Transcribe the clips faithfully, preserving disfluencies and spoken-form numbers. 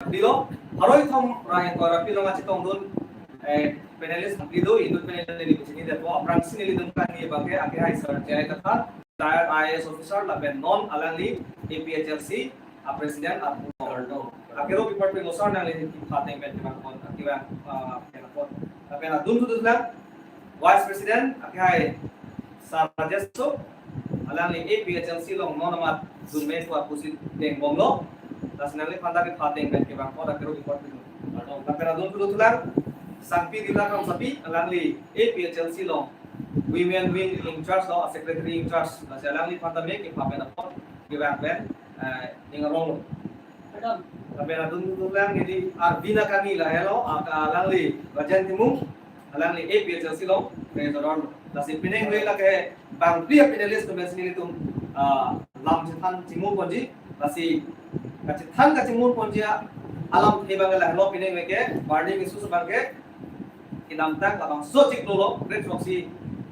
Dilo, aroi thom ra-ingkoi ra phli along kachetongdun, eh, panelist phli do, inut panelist neli pachini detpo, aphrangsi nelitum kangni abangke, akehai Sir J I Kathar, retired I A S officer, lapen non alangli A P H L C a president, a, akero department lo sir nangli kepha ateng pen kevang pon, kevang, ah, kevang pon. Lapen adun tutu lang, Vice President, akehai Sir Rajesh Sok, alangli A P H L C along non amat dunme pu aphusi deng bomlo, lasi nangliphan ta kepha ateng pen kevang pon akero department lo. Lapen adun tutu lang, Sangpi Rila Kramsapi, alangli A P H L C along Women Wing in charge lo, a secretary in charge, lasi alangliphan ta me kepha pen apot kevang pen, eh, ning arong lo. Madam. Lapen adun tutu lang neli arvina kangni lahelo, a, alangli Rajen Timung, alangli A P H L C along, Treasurer lo. Lasi pining ave lake bang phli a panelist atum pensi nelitum, ah, lam chethan chimu ponji, lasi kachethan kachimu ponji a, alamthe abang lahelo pining ave ke, burning issues abangke, kedamtang labangso chiklo lo, great proxy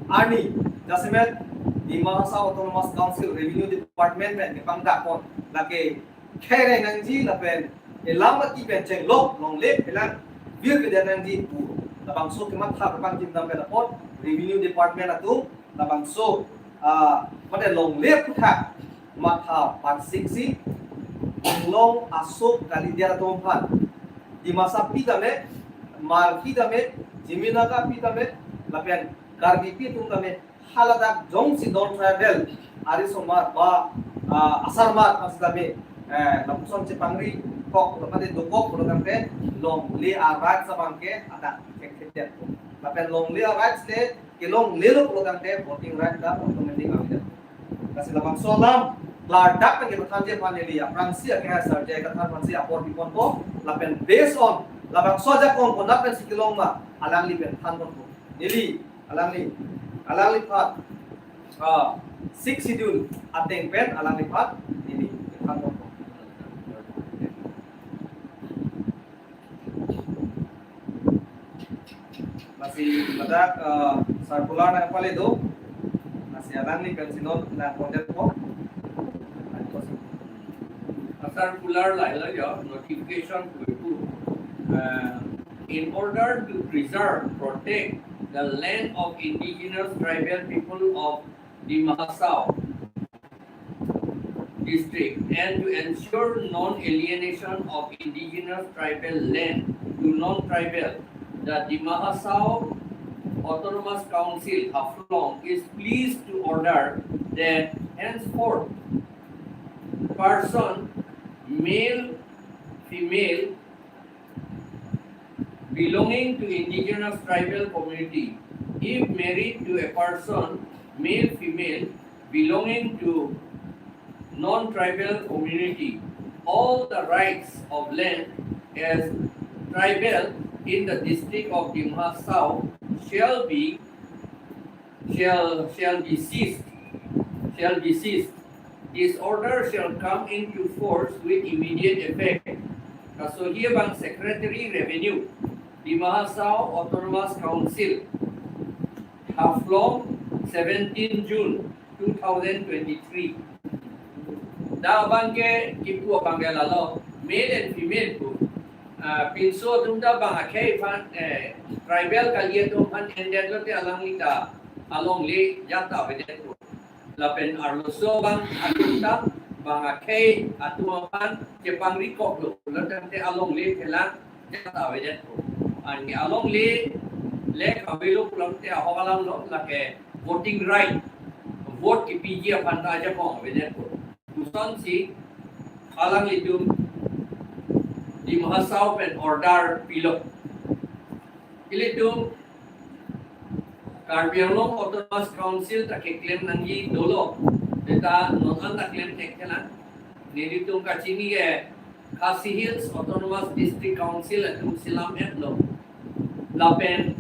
arni, jasemet Dima Hasao Autonomous Council Revenue Department pen kepangdak pon, lake khereng nangji lapen elam ati pen chenglok longle phelang virvedet nangji pu labangso kematha kepangchimdam pen apot Revenue Department atum labangso, ah, mane longle aphuthak matha parsiksi, inglong asok kalidet atum aphan, Dimasa pi tame, Hmar pi tame, Jimi Naga pi tame, lapen Karbipi atum tame, haladak jongsi non tribal arisomar ba, ah, asarmar aphan sitame, eh, lapuson chepangrikok, lapen dokok pulo tangte longle a-rights abangke adak chekthedet. Lapen longle a-rights le kelonglelo pulo tangte voting right ta automatic avedet. Lasi labangso alam klardak pen kepathanji aphan neli aphrangsi akehai Sir J I Kathar aphansi apor piponpo, lapen based on labangso ajakong konat pensi kelong ma alangli pen thanponpo. Neli alangli, alangliphan, ah, Sixth Schedule ateng pen alangliphan neli thanponpo. Lasi ladak, ah, circular nangpale do. Lasi alangli pensi non nangpondetpo. Circular lahelo ya, notification pu ipu, ah, in order to preserve, protect the land of indigenous tribal people of Dima Hasao district and to ensure non-alienation of indigenous tribal land to non-tribal, the Dima Hasao Autonomous Council, Haflong, is pleased to order that henceforth person, male, female, belonging to indigenous tribal community, if married to a person, male, female, belonging to non-tribal community, all the rights of land as tribal in the district of Dima Hasao shall be, shall, shall be ceased, shall be ceased. This order shall come into force with immediate effect. Kasohi abang Secretary Revenue, Dima Hasao Autonomous Council, Haflong, seventeen June two thousand twenty-three. Dak abangke kipu abangke lalo, male and female pu, ah, pinso atum ta bang akhei aphan, eh, tribal kali atum aphan endet lote alangli ta alongle ajat ta avedetpo. Lapen arloso abang atum ta bang akhei atum aphan chepangrikoklo, lo tangte alongle phelang ajat ta avedetpo. Anke alongle le kavelo pulote ahok alam lo, lake voting right, vote kepiji aphan ta ajakong avedetpo. Lasonsi alanglitum Dima Hasao pen order pilo. Ilitum Karbi Anglong Autonomous Council ta keklem nangji dolo, seta non an ta klem thekthelang. Nelitum kachini ke Khasi Hills Autonomous District Council atum selam-etlo. Lapen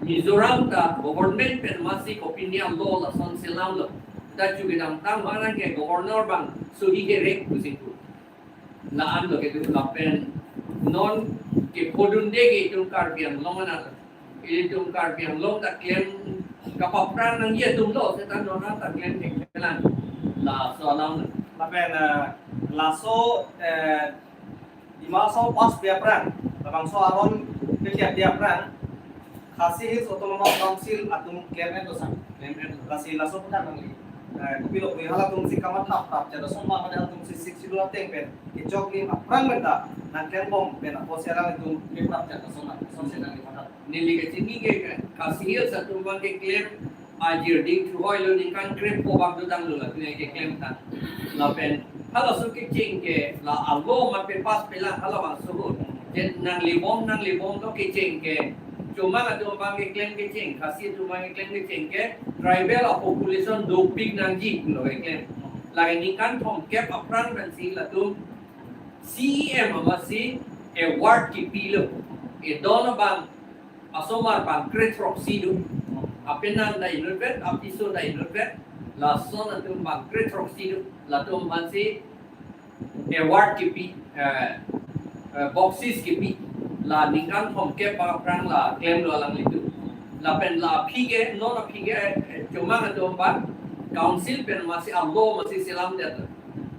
Mizoram ta government pen masi kopine a-law lason selamlo. Ta chu kedamtang mana ke governor abang sohi kerek pusi pu. La-an lo kedo lapen non kephodunde ke itum Karbi Anglong anat. Ilitum Karbi Anglong ta klem kapaphrang nangji atum lo, seta non an ta klem thekthelang. Laso alam. Lapen, eh, laso, eh, Dima Hasao pass pi aphrang, labangso aron pekliat pi aphrang, Khasi Hills Autonomous Council atum klem-et lo sang. Klem-et lo. Lasi laso aphuthak nangli, eh, kopilo pu halatum si kamatha prapjat ason ma, mate halatum si Sixth Schedule ateng pen kechoklim aphrang pen ta nangklembom pen apotsi alanglitum keprapjat ason ma, ason si nangli matha. Neli kachini ke, ke Khasi Hills atum abang keklem ajir ding thuhoi lo, ningkan krepho bak dodang lo latum keklem ta. Lapen halaso kecheng ke la alo ma pepas pela halabangso ahut. Je nanglibom, nanglibom to kecheng ke. Chomang atum abang keklem kecheng, Khasi atum abang keklem kecheng ke tribal a-population dopik nangji lo keklem. Lake ningkan thomkep aphrang pensi latum C E M amatsi award kipi lo. Edon abang asomar bang kre throksi do. Apenan ta inutvet, apiso ta inutvet. Lason atum bang kre throksi do. Latum aphansi award kipi, eh, eh, boksis kipi. La ningkan thomkep aphrang la klem lo alanglitum. Lapen la aphi ke, non aphi ke, eh, chomang atum abang council pen amatsi alo amatsi selamdet.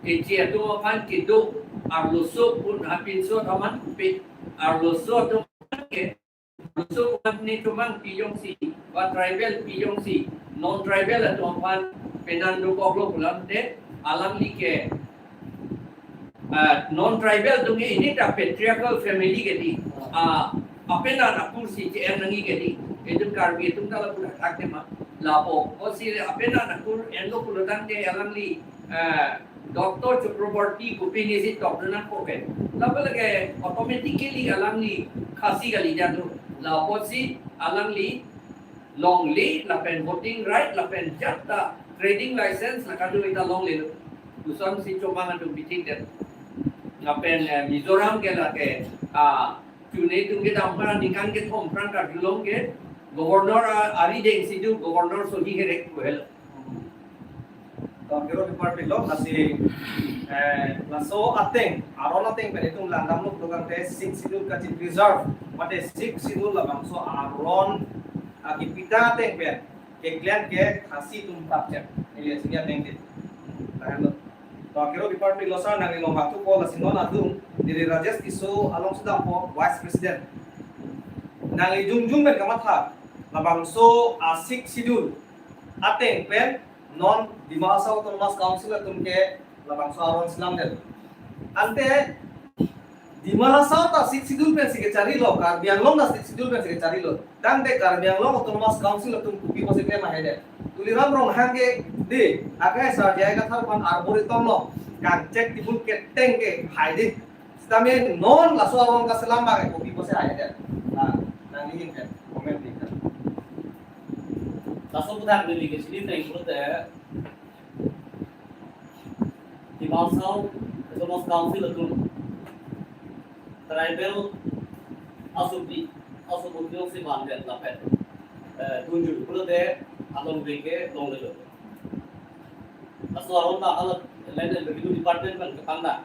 Keche atum aphan kedo, arloso pun apinso thaman kupe, arloso atum ke, arloso pun ne chomang pi jongsi, ba tribal pi jongsi, non tribal atum aphan penan dokok lo pulote, alangli ke, ah, non tribal atum ke ini ta patriarchal family ke dei, ah, apenan akur si che-en nangji ke dei, itum Karbi atum ta lapu thakthak tema, lapu, o si apenan akur enlo pulotangte alangli, ah, Doctor Chakraborty kopine si tok dun nangkok ke. Lapu lake automatically alangli Khasi kali jadu. Lapusi alangli longle lapen voting right lapen jat ta trading license la kadu ita longle lo. Lasonsi chomang atum bitik det. Lapen, eh, Mizoram ke lake, ah, chune atum kedam aphrang ningkan kethom aphrang karjulong ke governor a-, ari deng si do, governor sohi herek pu helo. To kero department lo, lasi, eh, laso ateng, aron ateng pen itum langdam lo program te Sixth Schedule kachi-preserve, mate Sixth Schedule labangso aron, ah, kipitha ateng pen keklem ke Khasi atum prapjat. Neli asini ateng ke. Tahan lo. To kero department lo sir, nangli longba tu ko lasi non adung, neli Rajesh Tisso along sudampo Vice President. Nangli jongjong pen kamatha, labangso a-Sixth Schedule ateng pen non Dima Hasao Autonomous Council atum ke labangso aron selamdet. Ante Dima Hasao ta Sixth Schedule pensi kecharilo, Karbi Anglong ta Sixth Schedule pensi kecharilo. Tangte Karbi Anglong Autonomous Council atum kopi pusi klem haihedet. Tuliram Ronghang ke dei, akai Sir J I Kathar aphan Arboretum lo, kangchek tebul keteng ke hai dei. Sitame non laso aron kaselam abang kopi pusi haihedet. Nah, nangli ahin pen comment di. Laso aphuthak neli kachini ateng pulote, Dima Hasao Autonomous Council atum tribal asopik, asopik atum si vandet lapen, eh, dunjui pulote along veke longlelo. Laso aron ta alat land and revenue department pen kepangdak.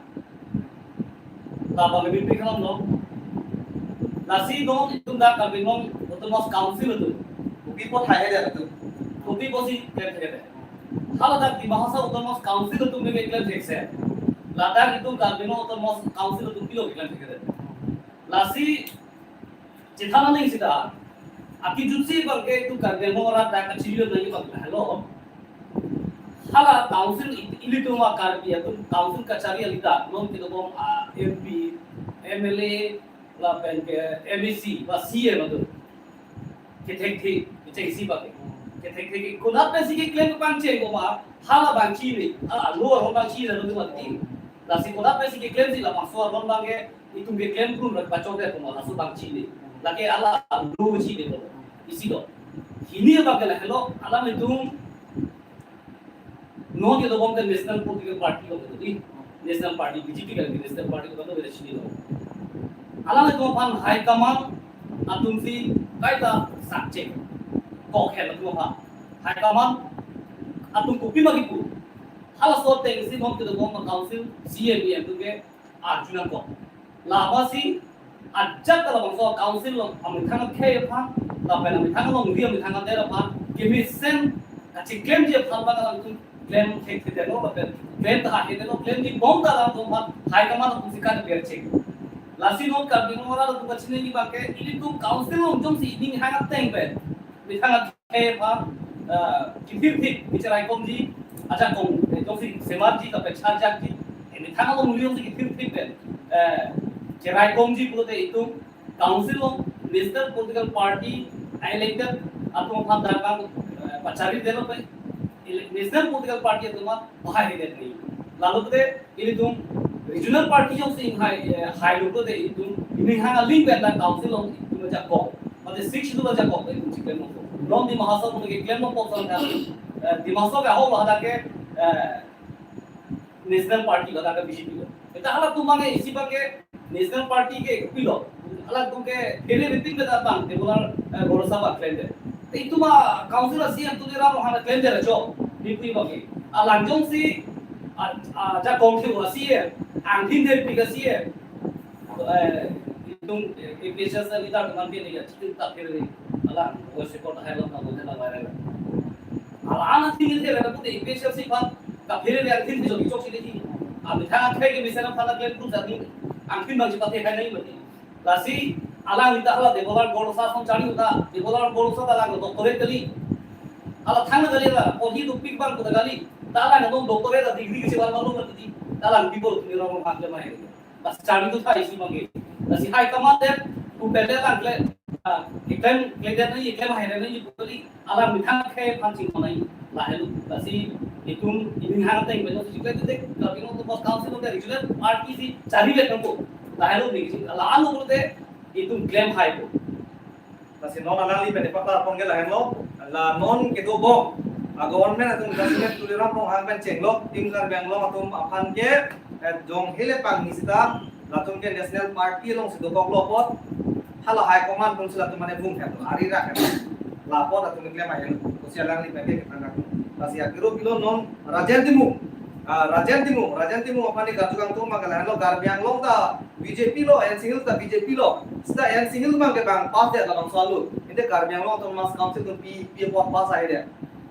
Labang kami pikir lo. Lasi non itum dak Karbi Anglong Autonomous Council atum kopi apot haihedet atum, kopi pusi klem thekedet. Hala dak Dima Hasao Autonomous Council atum ke klem thekse, ladak itum Karbi Anglong Autonomous Council atum pilo klem thekedet. Lasi chethan aling sita, akejutsi abang ke itum Karbi Anglong arat dak kachiri nangji abang helo. Hala council i-, ilitum a-Karbi atum council kachari alita, non kedobom a-M P, M L A, lapen ke M A C, ba C M atum. Kethekthe, kechengsi abang ke. Kethekthe ke konat pensi keklem kepangcheng ko ma, hala abang chini, hala alo aron abang chini, alo atum mati. Lasi konat pensi keklemsi labangso aron abang ke, itum keklem pun rat pachok det ko ma, laso abang chini. Lake hala alo chinilo. Isi do. Hini abang ke lahelo, alanglitum non kedobom ke National Political Party lo, di. National Party, B J P kan National Party lo, beda chinilo. Alanglitum aphan high command atum si kaita sakche. Kok hen atum aphan. High command atum kopi ma kipu. Halaso atengsi non kedobom council, C M, E M atum ke arju nangkok. Labangsi ajat ta labangso council along amethang akhei aphan, lapen amethang alongri amethang adet aphan, kemesen kacheklemji aphan abang alangtum klem thekthedetlo lapen klem ta haihedet lo, klemjibom ta alangtum aphan high command atum si kan berchek. Lasi non Karbi Anglong arat atum kachinine abang ke, ilitum council along jongsi ining hang ateng pen, methang akhei aphan, eh, kithir thik, bichar ikomji, ajakong, eh, jongsi semarji, kapecha jakji, eh, methang along uli jongsi kithir thik pen, eh, cherai komji pulote itum council along national political party elected atum aphan dak abang, eh, pachari delo pen, ele-, national political party atum aphan bahai delo pen. Lalu pulote ilitum regional party jongsi hai, eh, hai lo pulote itum ining hang aling pen dak council along itum ajakong, mate six schedule ajakong itum chiklem nangpo. Non Dima Hasao pulote keklem nangpo sang kan, eh, Dima Hasao ke ahok lo hadak ke, eh, national party lo, hadak ke B J P lo. Eta halatum abang ke, isi abang ke national party ke kopilo, halatum ke phere riting beda abang, Debolal, eh, Gorlosa abang klemdet. Te itum a council a C E M Tuliram Ronghang klemdet ajo, nipi abang ke. Alang jongsi, a, ajakong ke a C E M, angthin derpi a C E M. Eh, itum, eh, A P H L C leader teman pini ya, chitin tak kiri. Alang, voice record hai lo, na boleh na viral. Alang anak tinggi dia, kata putih, A P H L C aphan kaphere dia, angthin di jogi chok sini di. Abi thang akhei ke misalnya pada kalian pun jadi, angthin bang cepat ya, kayak ini berarti. Lasi, alang kita hala Debolal Gorlosa asong cari uta, Debolal Gorlosa ta alang doctorate kali. Hala thang kali la, oh hi dupik bang kuda kali. Ta alang dong doctorate, degree ke sebar malu berarti. Ta alang people kini orang rumah dia main. Bas cari tu thai isi abang ke. Lasi hai kamat det, tu pele lang kle, ah, iklem, kle det nai, iklem hai nai, ipu kali, alang methang akhei aphan chingko nai, lahelo. Lasi itum ining hang ateng pen jongsi chiklem det, Karbi Anglong Autonomous Council along regional party si chari let nangpo. Lahelo ni, lalu pulote itum klem haipo. Lasi non alangli pen ipaklar pon ke lahenlo, la non kedobom a government atum President Tuliram Ronghang pen chenglok Team Karbi Anglong atum aphan ke, eh, jong hele pangni sita latum ke national party alongsi dokoklo apot, hala high command atum si latum mane bung het, ari rak het. La apot atum klem ahem, kosi alangli pen ke ketang atum. Lasi akiro pilo non Rajen Timung, ah, Rajen Timung, Rajen Timung aphan ni kachukang atum abang ke lahenlo, Karbi Anglong ta B J P lo, N C Hills ta B J P lo. Sita N C Hills abang ke bang pass det labangso alu. Inde Karbi Anglong Autonomous Council atum pi, pi apot pass ahe det.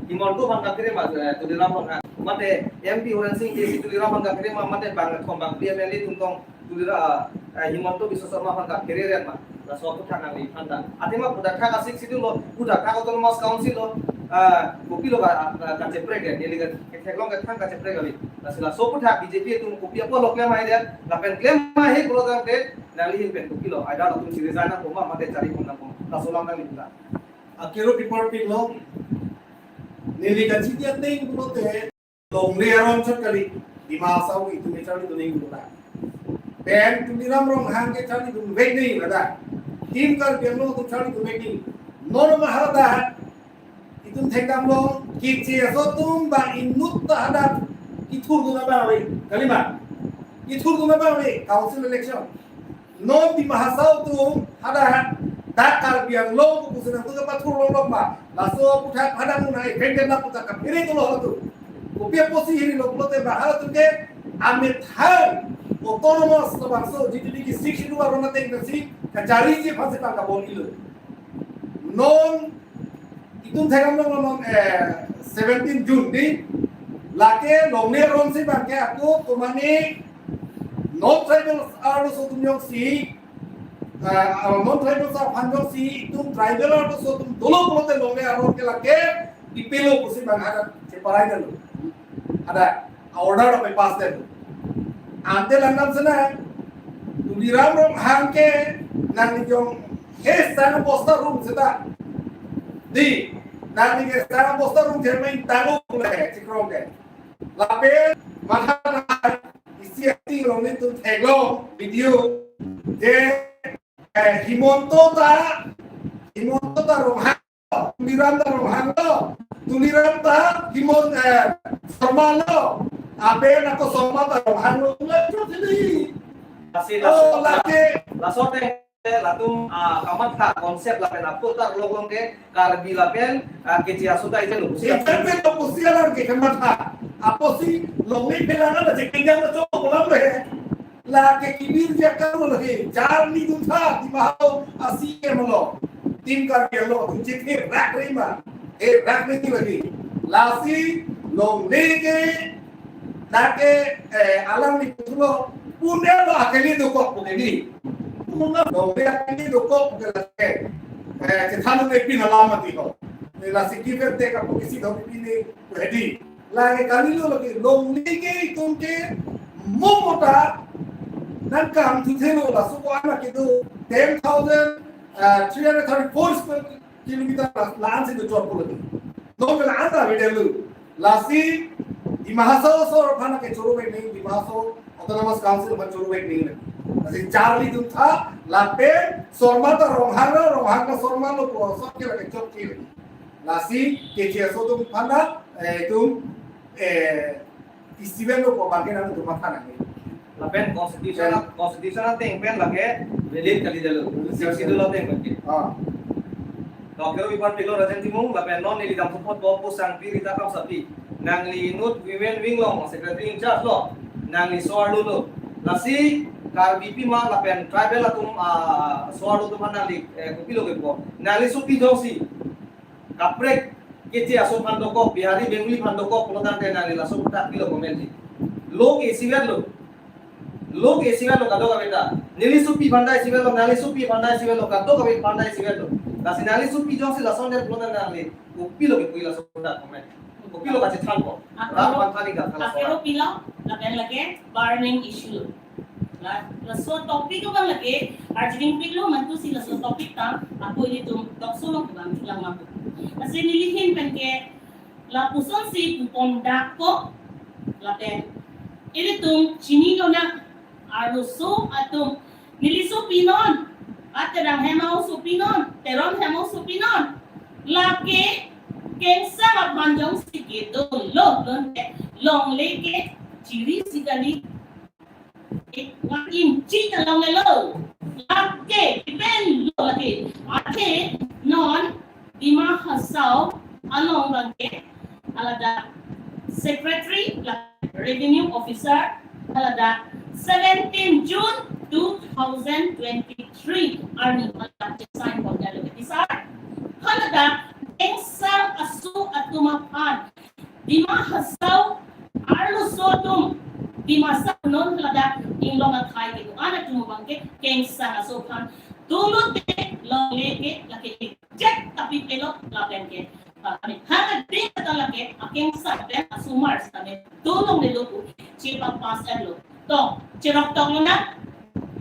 Himanta aphan kaphere ma, eh, Tuliram Ronghang. Mate M P Horen Sing Bey si Tuliram aphan kaphere ma, mate bang thom bang phli M L A atum tong Tulira-, eh, Himanta Biswa Sarma aphan kaphere ret ma. Laso aphuthak nangliphan ta. Athema pudak thak a-six schedule lo, pudak thak Autonomous Council lo, eh, kopilo ka, eh, kacheprek ya, delegate ketheklong kethang kacheprek kali. Lasi laso aphuthak B J P atum kopi apot lo klem ahe det, lapen klem ahe pulo tangte, nangli ahin pen kopilo, either latum si resign nangpo ma, mate chari pon nangpo ma. Laso alam nangli pulo. Akiro pipor pilo, neli kachini ateng pulote, longle aron chot kali, Dima Hasao itum charlidun nangji pulo ta. Pen Tuliram Ronghang ke charlidunvek nangji lata. Team Karbi Anglong atum charlidunvek nangji. Non maharada, itum thekdamlo, keche aso atum bang inut ta hadak kethurdun abang ave, kalima. Kethurdun abang ave, council election. Non Dima Hasao atum hadak dak Karbi Anglong pu pusi nangtum kapathur longlok ma. Laso aphuthak hadak mun hai event na puta kaphere dolo atum. Kopi apotsi hirilo pulote bang halatum ke amethang autonomous labangso G T D ki six schedule aron ateng pensi kachariji aphansi tangka bom ilo. Non itum thekdamlo non, eh, seventeen June di, lake longle aron si bang ke ako tomani non tribal arloso atum jongsi, eh, non tribal aphan jongsi itum tribal arloso atum dolo pulote longle aron ke lake dipelo pusi bang hadak cheparai dolo. Hadak order ape pass det. Ante langdam sena, Tuliram Ronghang ke nangli jong he sang bosta rung seta. Di, nangli ke sang bosta rung jermain tango le chikrong ke. Lapen matha isi ati long ni tu theklo video je, eh, Himanta ta, Himanta ta Ronghang, Tuliram ta Ronghang lo, Tuliram ta Himanta, eh, Sarma lo, aben ako Sarma ta Ronghang lo, lo itu sini. Lasi, oh, lasi, lasi. Laso ateng latum, ah, kamatha concept lapen aphuthak longlong ke Karbi lapen, ah, keche aso ta ite lo pusi. Ite pen lo pusi alam ke kamatha. Apotsi longle phelang ada je kenjang lo chok kolam lo he. Lake kibir jakar lo he, jar ni duntha, Dima Hasao a-C E M lo. Team Karbi lo, jikhe rak rima. Eh, rak rima lagi. Lasi, longle ke, lake, eh, alam ni pulo, pune lo akeli dokok pune ni. Muna longle api dokok ke lake. Eh, chethan ne pin alam mati ko. Ne lasi give and take apo isi dong pin ne ready. Lake kali lo lake longle ke itum ke mo mota nangkam thuthelo laso ko-an lake do ten thousand, uh, three hundred thirty-four square kilometer la-, la-an si do chot pulo. Non ke la-an ta beda lo. Lasi Dima Hasao asor aphan ke choro bek nangji, Dima Hasao Autonomous Council aphan choro bek nangji. Lasi charli atum tha, lapen Sorma ta Ronghang lo, Ronghang ta Sorma lo, pu asor ke lake chot ke. Lasi Keche aso atum aphan ta, eh, itum, eh, festival lo pu abang ke nangtum matha nangji. Lapen constitution, ya, constitution ateng pen lake valid kali detlo. Valid. Sixth schedule ateng pen ke. Ah. Doctor Bipan Pilo Rajen Timung, lapen non neli damsapot bo pusangpi Rita Khamsapi. Nangli inut women wing along secretary in charge lo. Nangli so-arlo lo. Lasi Karbipi ma lapen tribal atum, ah, so-arlo atum aphan nangli, eh, kopilo kepu. Nangli sopi jongsi kaprek Keche aso aphan dokok, Bihari Bengali aphan dokok, pulo tangte nangli laso ta kopilo komenji. Lo ke isivet lo. Lo ke isivet lo kadokave ta. Neli sopi aphan ta isivet lo, nangli sopi aphan ta isivet lo, kadokave aphan ta isivet lo. Lasi nangli sopi jongsi lason det pulo tangte nangli kopilo kepu laso ta komen. Kopilo kachethan ko. Rat aphan than ik tha laso. Akero pilo, lapen lake burning issue. La, laso topic abang lake arjuding piklo mantu si laso topic ta ako ilitum talk show along abang chulang mampu. Lasi neli ahin pen ke lapuson si pupom dak ko lapen ilitum chinilo nang arloso atum neli sopi non, Terang hem asopi non, Teron hem asopi non. Lake Kengsang aphan jongsi kedo lo, longle, longle ke chiri si kali. Ek one inch ta longlelo. Lake, ipen lo lake. Athe non Dima Hasao along abang ke, haladak secretary, la revenue officer, haladak seventeen June two thousand twenty-three arni haladak sign pon detlo ke sir. Haladak Kengsang aso atum aphan Dima Hasao arloso atum, Dima Hasao non haladak inglong akhei kedo-an atum abang ke Kengsang aso aphan dolo te longle ke lake chek tapi pelo lapen ke. Ba kami hana ding kata lake akengsang pen asomar sitame do longlelo pu chepa pass lo. To, cherok toklo na.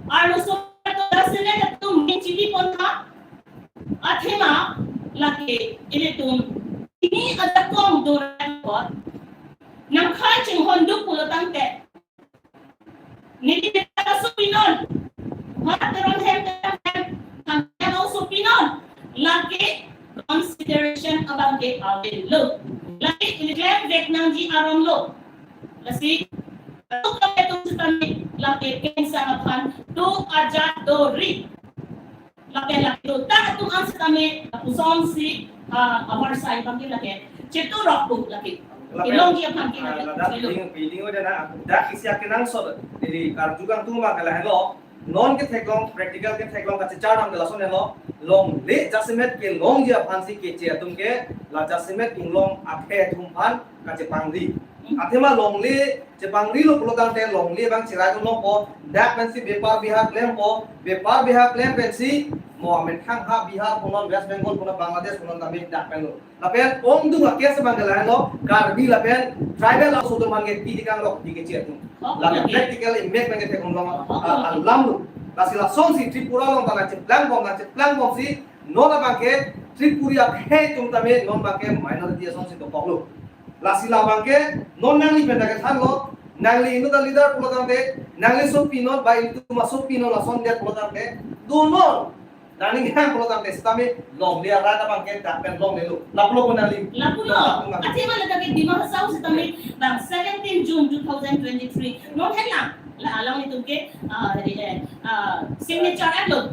Arloso to dasile atum ningchipi pon tha. Athema lake ilitum ini ada kong do repot. Nangkhai chinghon duk pulo tangte. Neli Bihari asopi non, Teron hem, Teron hem, Teron hem asopi non. Lake consideration abang ke avelo. Lake ili klemvek nangji aron lo. Lasi, tuk kami tuk sitame, lake Kengsang aphan, tu ajat dori. Lake lake do ta atum an sitame, lapuson si, ah, avarsai abang ke lake. Chetu rok bu lake. Lake, ilongji aphan ke ah, lake. Ladak chelo. Building, building udah na, dak isi akenangsot. Jadi, karju kangtung abang ke lahelo. Non ketheklong, practical ketheklong kachechar abang ke lason helo. Longle jasemet kelongji aphan si Keche atum ke, la jasemet inglong akhei atum aphan kachepangri. Athema longle chepangrilo pulo tangte longle abang cherai dun longpo, dak pensi bepar bihar klempo, bepar bihar klem pensi mo amethang ha Bihar punon, West Bengal punon, Bangladesh punon tame dak penlo. Lapen ongdung a-case abang ke lahelo, Karbi lapen tribal aso atum abang ke pidi kangrok di Keche atum. Oh, lapen okay. Practical impact abang ke theklong long, oh, ah, okay. Alam lo. Lasi lasonsi Tripura along ta nangcheplangbom, nangcheplangbomsi non abang ke Tripuri akhei atum tame non abang ke minority asonsi dokoklo. Lasi labang ke non nangli pen ta kethanlo, nangli inut a-leader pulo tangte, nangli sopi non, ba ilitum asopi non lason det pulo tangte, do non, nangning hang pulo tangte, sitame longle arat abang ke dak pen longlelo. Lapulo ko nangli. Lapulo. Lapulo. Athema ladak ke Dima Hasao sitame bang seventeen June two thousand twenty-three. Non helang, la alanglitum ke, ah, eh, ah, signature lo.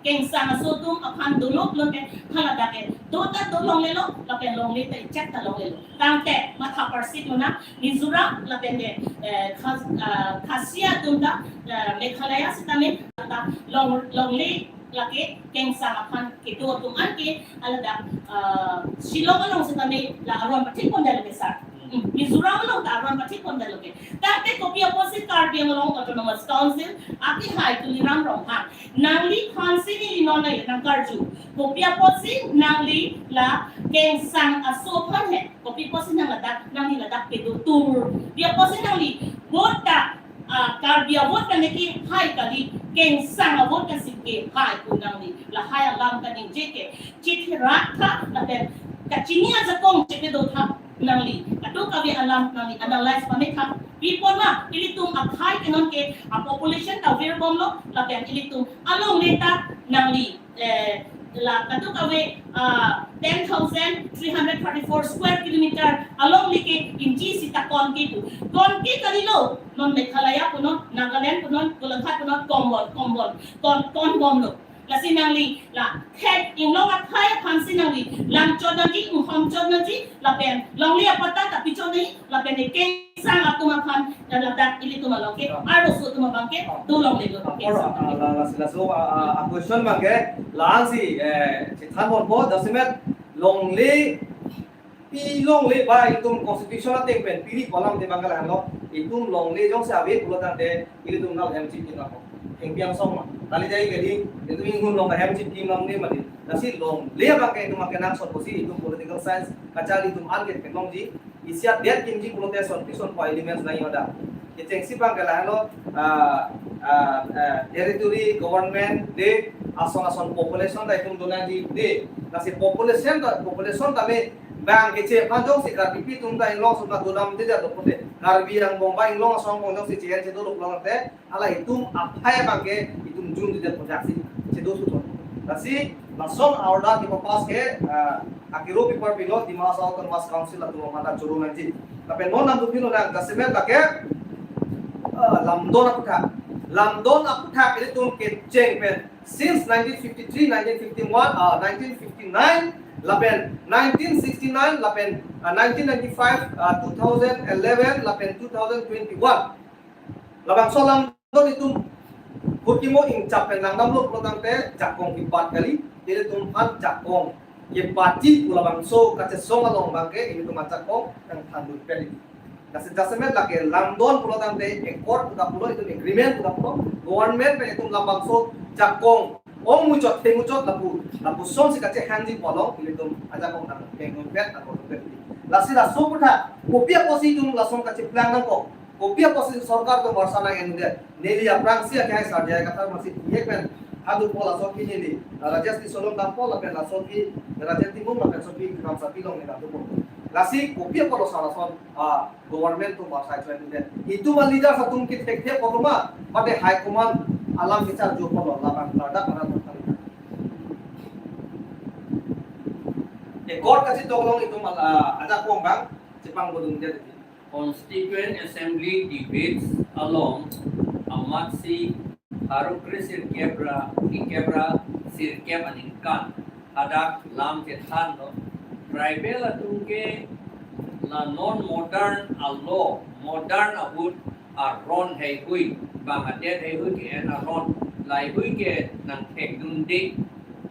Kengsang aso atum aphan dolo pulote haladak ke do ta do longlelo, lapen longle ta ichak ta longlelo. Tangte matha parsik lo na Mizoram lapen ke, eh, Khas-, ah, Khasi atum ta, eh, Meghalaya sitame ta long, longle lake Kengsang aphan kedo atum an ke haladak, ah, Shillong along sitame la aron pathik pon detlo ke sir. Mizoram along ta aron pathik pon dalo ke. Tate kopi apotsi Karbi Anglong Autonomous Council akehai Tuliram Ronghang nangli aphansi neli non nangkarju. Kopi apotsi nangli la kengsang aso aphan he. Kopi apotsi nang ladak, nangli ladak kedo tur. Kopi apotsi nangli vote ta, ah, Karbi avote ta neke hai kali, kengsang avote ta si kehai pu nangli. Lahai alam kaningje ke chithi rat tha, lapen kachini ajakong chepedo tha nangli. Kadokave alam nangli analyze pame tha. Pi apot ma, ilitum akhai ke non ke, a population ta virbomlo, lapen ilitum alongle ta nangli, eh, la kadokave, ah, ten thousand three hundred thirty-four square kilometer alongle ke inji sita konke pu. Konke kalilo, non Meghalaya punon, Nagaland punon, Golaghat punon, kombon, kombon, kon, konbomlo. Lasi nangli, la, thek, inglong akhai aphansi nangli, lam chot nangji, inghom chot nangji, lapen, longle apatta ta pi chot nangji, lapen, kengsang atum aphan, dan ladak ilitum along ke, arloso atum abang ke, dolonglelo. Apor, ah, la, la, la, so, ah, ah, ah, question abang ke, la-ansi, eh, chethan ponpo, jasemet, longle, pi longle ba itum constitution ateng pen piri kolam te bang kalang lo. Itum longle jongsi ave pulo tangte ilitum nal hem chip kin ako. Hengpi angsong ma. Kali jai kali itum inghun long hem chip kin long ne mati. Lasi longle abang ke itum akenangsot pusi itum political science kacharli itum an ke pen longji. Isi adet kimji pulote son pison po elements nangji hoda. Kechengsi abang ke lahelo, ah, ah, ah, territory, government, de, ason ason population ta itum donangji de. Lasi population ta, population tame bang keche aphan jongsi Karbipi atum ta inglong ason ta dodamde ja dopote. Karbi angbong ba inglong ason angbong jongsi chehen chedo lok long te, hala itum akhai abang ke itum junde ja pojaksi chedo suton. Lasi lason order kepapass ke, ah, akiro paper pilo Dima Hasao Autonomous Council atum mata choro nangji. Lapen non nangdukpilo nang jasemet lake, ah, lamdon aphuthak. Lamdon aphuthak ilitum kecheng pen since nineteen fifty-three, nineteen fifty-one, ah, nineteen fifty-nine, lapen nineteen sixty-nine, lapen, ah, nineteen ninety-five, ah, two thousand eleven, lapen two thousand twenty-one. Labangso lamdon itum hurkimo ingchap pen langdamlo pulo tangte jakong kebat kali, ilitum aphan jakong kepatji pu labangso kachesong along abang ke ilitum ajakong nangthandun pen. Lasi jasemet lake lamdon pulo tangte accord pu ta pulo, itum agreement pu ta pulo, government pen itum labangso jakong ong muchot, the muchot lapu, lapuson si kachehangji pu along ilitum ajakong nangthandun pen, nangthandun pen. Lasi laso aphuthak, kopi apotsi itum lason kacheplang nangkok, kopi apotsi sorkar atum barsa nang-endet. Neli aphrangsi akehai Sarjai Kathar masi pihek pen hadu po lason ke neli, ah, Rajesh Tisso along dampo lapen lason ke Rajen Timung lapen lason ke Kramsapi along neli dampo. Lasi kopi apotlo sa lason, ah, government atum barsa choi endet. Itum a-leaders atum ke thekthe apotlo ma, mate high command alam kecharju apotlo, labang ladak aran atum kali. Accord kachetok along itum, ah, ajakong abang chepangdunde. Constituent Assembly debates along amatsi pharo kre sirkep ra, kre sirkep ra sirkep aningkan hadak lam chethanlo. Tribal atum ke la non modern alo, modern ahut aron heihui, bang adet heihui ke-en aron, la heihui ke nangthekdunde,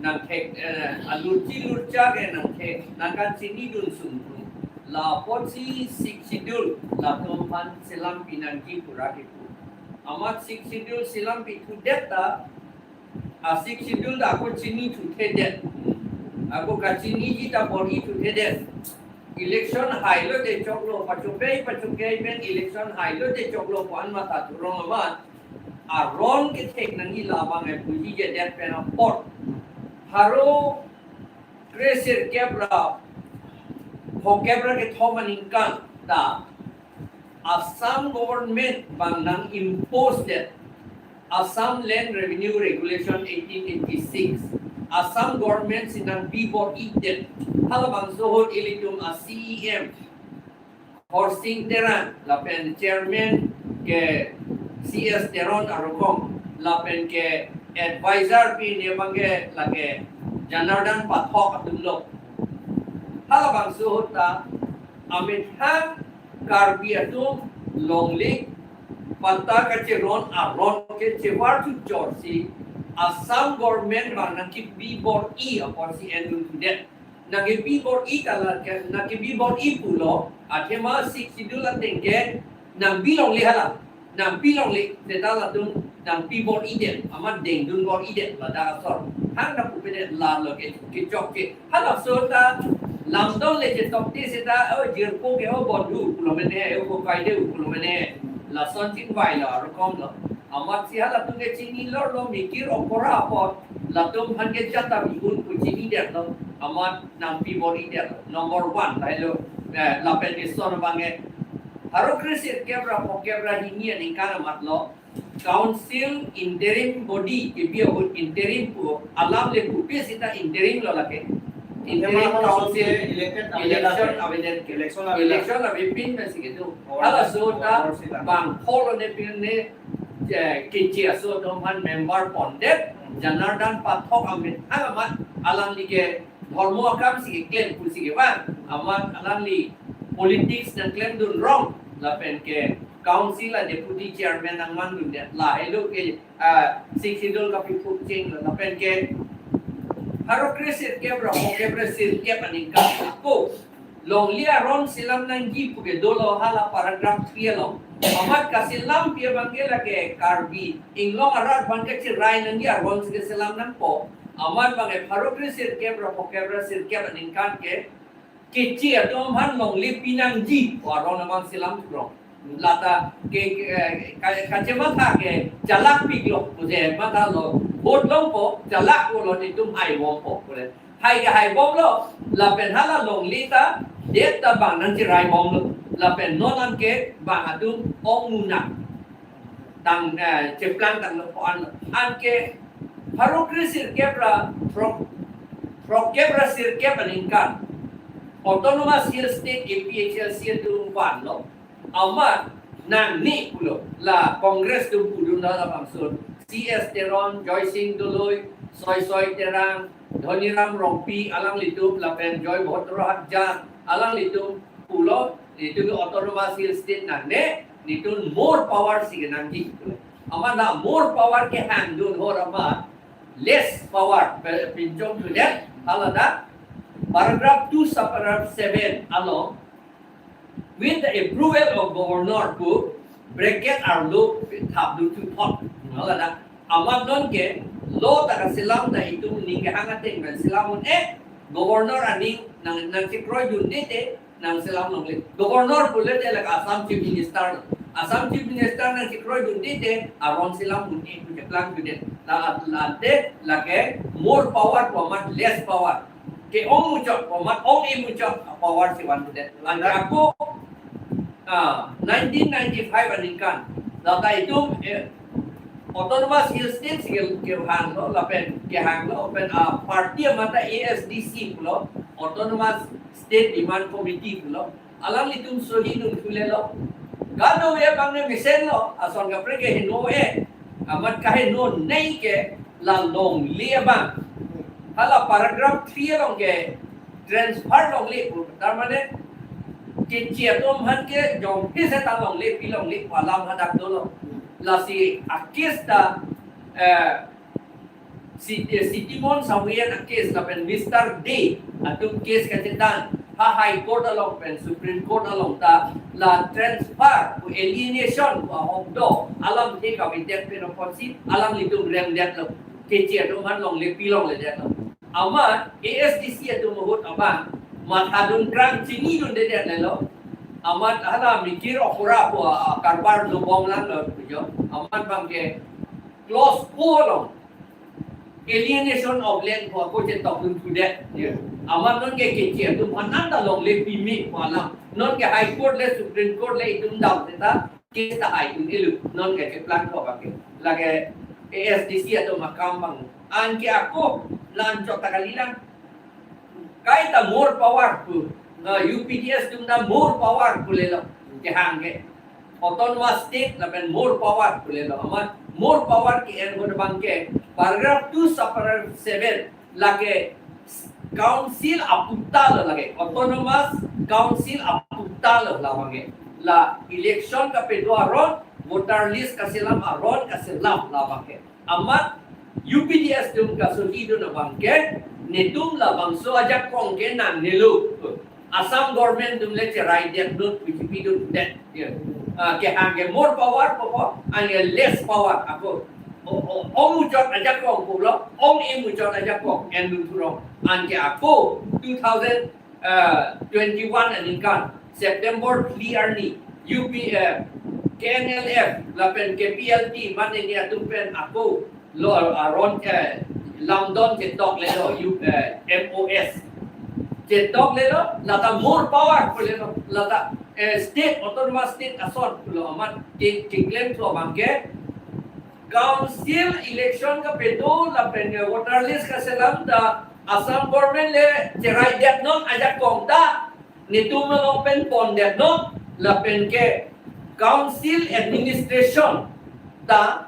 nangthek, eh, alurchi lurcha ke nangthek, nangkachinidun sungdun. La apotsi Sixth Schedule latum aphan selam pinangji pura kipu. Amat Sixth Schedule selam pithudet ta, a Sixth Schedule ta ako chinithuthedet. Ako kachiniji ta bor-ithudetdet. Election hailo te choklo, pachokei pachokei pen election hailo te choklo pu an matha thurong amat. Aron kethek nangji labang e puji jedet pen apot. Pharo kre sirkep ra phokep ra kethom aningkan ta Assam government bang nang-impose det Assam Land Revenue Regulation eighteen eighty-six. Assam government si nangbi bor-idet. Halabangso ahut ilitum a C E M Khorsing Terang, lapen chairman ke C S Teron arokong, lapen ke advisor pi ne abang ke lake Janardan Pathak atumlo. Halabangso ahut ta amethang Karbi atum longle patta kacheron aron ke chevar chuchor si Assam government bang nangkibi bor-i apotsi endun thudet. nangkepi bor-i ta la ke, nangkepi bor-i pulo, athema Sixth Schedule ateng ke nangpi longle hala, nangpi longle, seta latum nangpi bor-idet, amat dengdun bor-idet, ladak asor. Hang nangpupedet, lalo ke, kechok ke. Halaso ta lamdon le chetokte seta, o jirpo ke o bondhu pulo mene, o kokai de pulo mene. Lason chingvailo, arukom lo. Amatsi halatum ke chinilo, lo mikir okora apot, latum aphan ke jata bihun pu chinidetlo, amat nangpi bor-idetlo. Number one, tahai lo, eh, lapen ison abang ke, pharo kre sirkep ra phokep ra hini aningkan amat lo, council interim body, kebi ahut interim pu, alam le pupe seta interim lo lake. Interim council, election avedet, election avedet, election avepin masi kedo. Halaso ta bang pholo ne pin ne, eh, keche aso atum aphan member pondet, Janardan Pathak amethang amat alangli ke dhormo akam si keklem pusi kevang, amat alangli politics nangklemdun rong, lapen ke council a deputy chairman nangmandundet, lahelo ke, ah, Sixth Schedule kapiphuk cheng, lapen ke pharo kre sirkep ra phokep ra sirkep aningkan ako longle aron selam nangji pu ke dolo, hala paragraph three along. Amat kaselam pi abang ke lake Karbi Anglong arat aphan kachirai nangji aron si keselam nangpo. Amat abang ke pharo kre sirkep ra phokep ra sirkep aningkan ke keche atum aphan longle pi nangji pu aron abang selam thukrong. Lata ke, ke, ka, kachematha ke chalak piklo, puje mathalo, vote longpo, chalak pulo, netum haibompo pule. Hai ke haibomlo, lapen hala longle ta, det ta bang nangchirai bomlo, lapen non anke bang atum ong munak tang, eh, cheplang tanglo pu an, anke pharo kre sirkep ra, phrok, phrokkep ra sirkep aningkan Autonomous Hill State A P H L C atum vanlo, amat nangne pulo, la Congress atum pudun labangso, C S Teron, Joysing Doloi, Soisoi Terang, Dhoniram Rongpi alanglitum lapen Joy Bhadra Hagja alanglitum pulo, itum Autonomous Hill State nangne, netum more power si kenangji. Amat na more power kehangdun ahut amat less power, pe-, pinchong thudet, haladak paragraph two subparagraph seven along, with the approval of governor pu bracket arlo thapdun thuthot. Haladak amat non ke law ta kaselam ta itum ning kehang ateng pen selam un-e, governor aning nang, nangchekroidunde te nangselam longle. Governor pule te lake Assam Chief Minister lo. Assam Chief Minister nangchekroidunde te aron selam un-e pu cheplang thudet. La, la te lake more power pu amat less power. Ke-ong muchot pu amat ong-e muchot power si van thudet. Anke ako, ah, nineteen ninety-five aningkan lata itum, eh, Autonomous Hill State si ke, kehanglo, lapen kehanglo, pen, ah, party amat ta A S D C pulo, Autonomous State Demand Committee pulo, alanglitum sohi dun thulelo. Kadokave abang ne mesenlo, ason kaprek ke heno-e, amat kaheno nei ke la longle abang. Hala paragraph three along ke transfer longle pu, tar mane keche atum aphan ke jongphi seta longle pi longle pu alam hadak dolo. Lasi a-case ta, eh, si, eh, Sitimon Sahuyan a-case lapen Mister Dey atum case kachethan ha High Court along pen Supreme Court along ta la transfer pu alienation pu ahok do alamthe kavedet pen apotsi alanglitum remdetlo, keche atum aphan longle pi longledetlo. Amat A S D C atum ahut abang mathadun krang chinidundedetlelo. Amat hala mikir okora pu, ah, karbar dobom langlo pujo. Amat abang ke clause four along alienation of land pu ako chetokdun thudet. Ya. Amat non ke keche atum aphan nangta longle pime pu alam. Non ke High Court le Supreme Court le itum dam seta case ta haidun-elo. Non ke cheplang ko abang ke. Lake A S D C atum akam abang. Anke ako la-anchot ta kalilang. Kaita more power pu. Na U P D S atum ta more power pulelo. Kehang ke. Autonomous State lapen more power pulelo. Amat more power ke-en ahut abang ke paragraph two subparagraph seven lake council aputa lo lake. Autonomous Council aputa lo labang ke. La election kapedo aron, voter list kaselam aron kaselam labang ke. Amat U P D S atum kasohidun abang ke Netum labangso ajakong ke nangnelo. Assam government atum le cherai det non, B J P atum det. Ya. Ah, ke hang ke more power, power, and ke less power ako. O, o, ong muchot ajakong pulo, ong e muchot ajakong, en dun thurong. An ke ako two thousand, uh, twenty-one aningkan, September three arni, U P, uh, K N L F, lapen K P L T, mane ni atum pen ako, lo aron, eh, lamdon chetok lelo, U, eh, M O S. Chetok lelo, lata more power pu lelo, lata, eh, state, autonomous state ason pulo amat ke, keklem thlo abang ke, council election kapedo lapen, eh, voter list kaselam ta Assam government le cherai det non ajakong ta netum along pen pon det non lapen ke council administration ta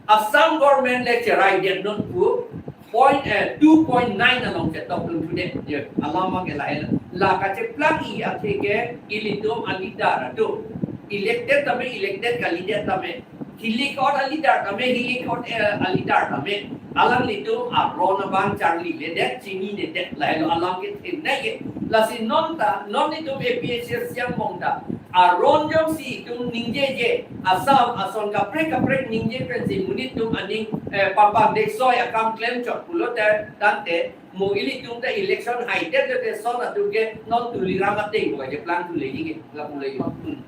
Assam government le cherai det non pu point, eh, two point nine along chetok dun thudet. Ya, alam abang ke lahelo. La kacheplang-i athe ke ilitum a-leader atum. Elected tame, elected kalidet tame. Hilik ot a-leader tame, hilik ot, eh, a-leader tame. Alanglitum aron abang charlile det, chinine det, lahelo alam kethenei ke. Lasi non ta, non netum A P H L C angbong ta aron jongsi itum ningjeje, Assam ason kaprek kaprek ningje pensi monit atum aning, eh, papa deksoi akam klemchot pulote tangte mo ilitum ta election haidet lote son atum ke non Tuliram ateng ko kacheplang thule ji ke, lapu le ji. Hmm.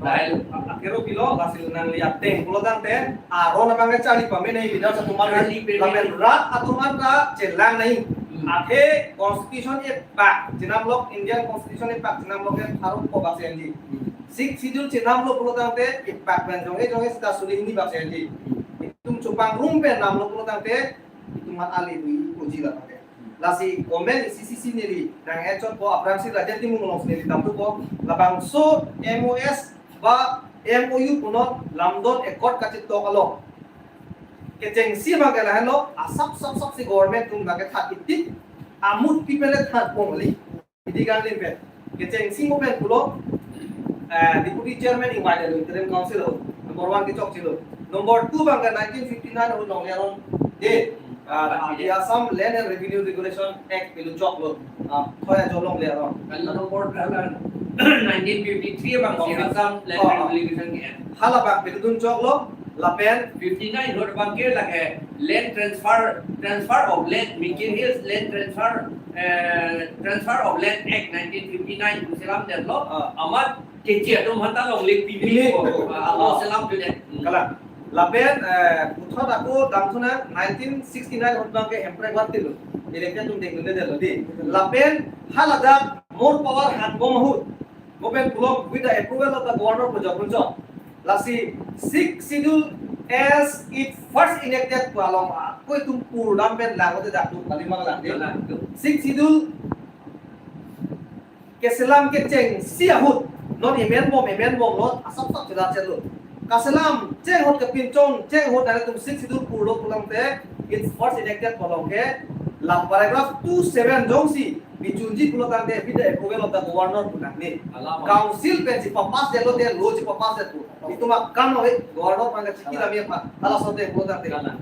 Lahelo. Akero pilo, lasi nangli ateng pulo tangte aron abang ke charli pame nangji, leader atum an. Charli pame. Lapen rat atum an ta chelang nangji. Hmm. Athe constitution epak chenamlok, Indian constitution epak chenamlok ke pharo ko bak si enji. Hmm. Sixth schedule chenamlo pulo tangte epak pen jong e jong e sita suri hini bak si enji. Hmm. Itum chupangrum pen namlo pulo tangte itum mat ali dui uji la pake. Lasi comment isi isi neli nang-echot po, aphrangsi Rajen Timung alongsi neli damthupo, labangso M O S ba M O U punon lamdon accord kachetok along kechengsi abang ke lahenlo, asap sap sap si government atum abang ke that itik, amut pi pele that pong li. Idi kan lim pen. Kechengsi mo pen pulo, eh, Deputy Chairman invite lo, Interim Council lo. Number one kechokche lo. Number two abang ke nineteen fifty-nine ahut longle aron de, ah, the Assam Land and Revenue Regulation Act pelu choklo. Ah, thoya jo longle aron. Kan number, ah, nineteen fifty-three abang si, oh, Assam Land, oh, and, oh, Revenue Regulation Act. Hala abang pelu dun choklo, lapen fifty-nine ahut abang ke lake Land Transfer, Transfer of Land, Mikir Hills Land Transfer, eh, Transfer of Land Act nineteen fifty-nine pu selam detlo, ah, amat keche atum aphanta longle pini, pini ko, ah, alo, ah, selam tu det. Hmm. Kalang. Lapen, eh, puthot ako damthu nang nineteen sixty-nine ahut abang ke Hemprek Warti lo. Elected atum dengdunde detlo di. Lapen haladak more power hanbom ahut, mo pen pulo with the approval of the governor pu jokdun chok. Lasi Sixth Schedule as it first enacted pu along ako itum purdam pen lang ote dak tu kali mang lang de. Lang tu. Sixth Schedule keselam kechengsi ahut, non amend bom, amend bomlo, asap sap chelar chetlo. Kaselam cheng ahut, kepinchong cheng ahut nanglitum Sixth Schedule purlo pu tangte, it first enacted pu along ke, la paragraph two seven jongsi bichunji pulo tangte, with the approval of the governor pu nangne. Alam. Council pensi papass detlo te, law si papass det pu. Itum akam lo he, governor abang ke chiki, alam, lami apa, hala sote pulo tangte. Alam.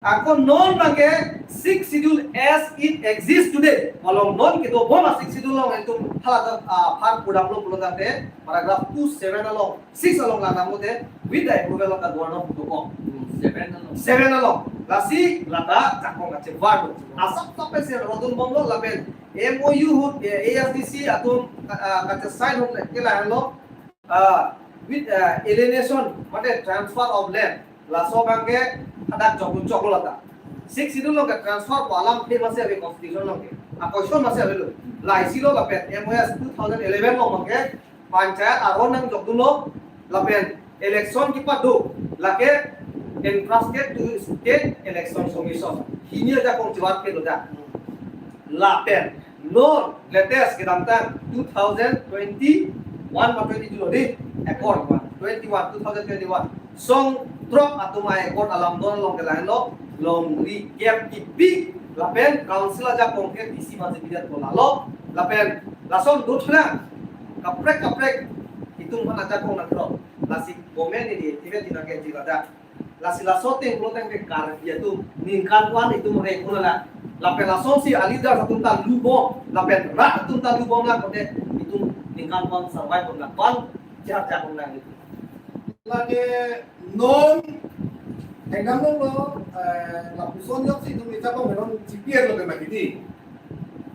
Ako non abang ke Sixth Schedule as it exists today. Malom non kedobom a-Sixth Schedule along itum hala ta, ah, aphan purdamlo pulo tangte, paragraph two seven along, six along lang nang mute, with the approval of the governor pu dokok. Hmm, seven along. Seven along. Lasi lata jakong kachevar do. Asap sap pensi rodun bomlo lapen M O U ahut, eh, A S D C atum, ah, kachesign ahut ke lahenlo, ah, with, ah, alienation, mate transfer of land. Laso abang ke hadak jokdun choklo lata. Sixth Schedule along ke transfer pu alam the masi ave constitution along ke. A question masi avelo. Laisi lo lapen M O S two thousand eleven along abang ke panchayat aron nangjokdunlo lapen election kepado lake entrusted to State Election Commission. Hini ajakong chevar kedo dak. Lapen non latest kedamtang two thousand twenty-one ba twenty-two lo di, accord, twenty-one, two thousand twenty-one. Song throk atum a-accord alamdon along ke lahenlo, longri gap kipi, lapen council ajakong ke D C masi pidet pu lalo, lapen lason dothrang kaprek kaprek itum aphan ajakong nangkrok. Lasi comment neli activate nangkeji ladak. Lasi laso ateng pulo tangte Karbi atum ningkan ko-an itum rengkun lang. Lapen lasonsi aleaders atum ta lubom, lapen rat atum ta lubom lang pulote itum ningkan ko-an survive pon lang, ko-an jar jar pon lang itum. Lake non, engkang non lo, eh, lapuson yok si itum ita pon non G P R lo ke mati di.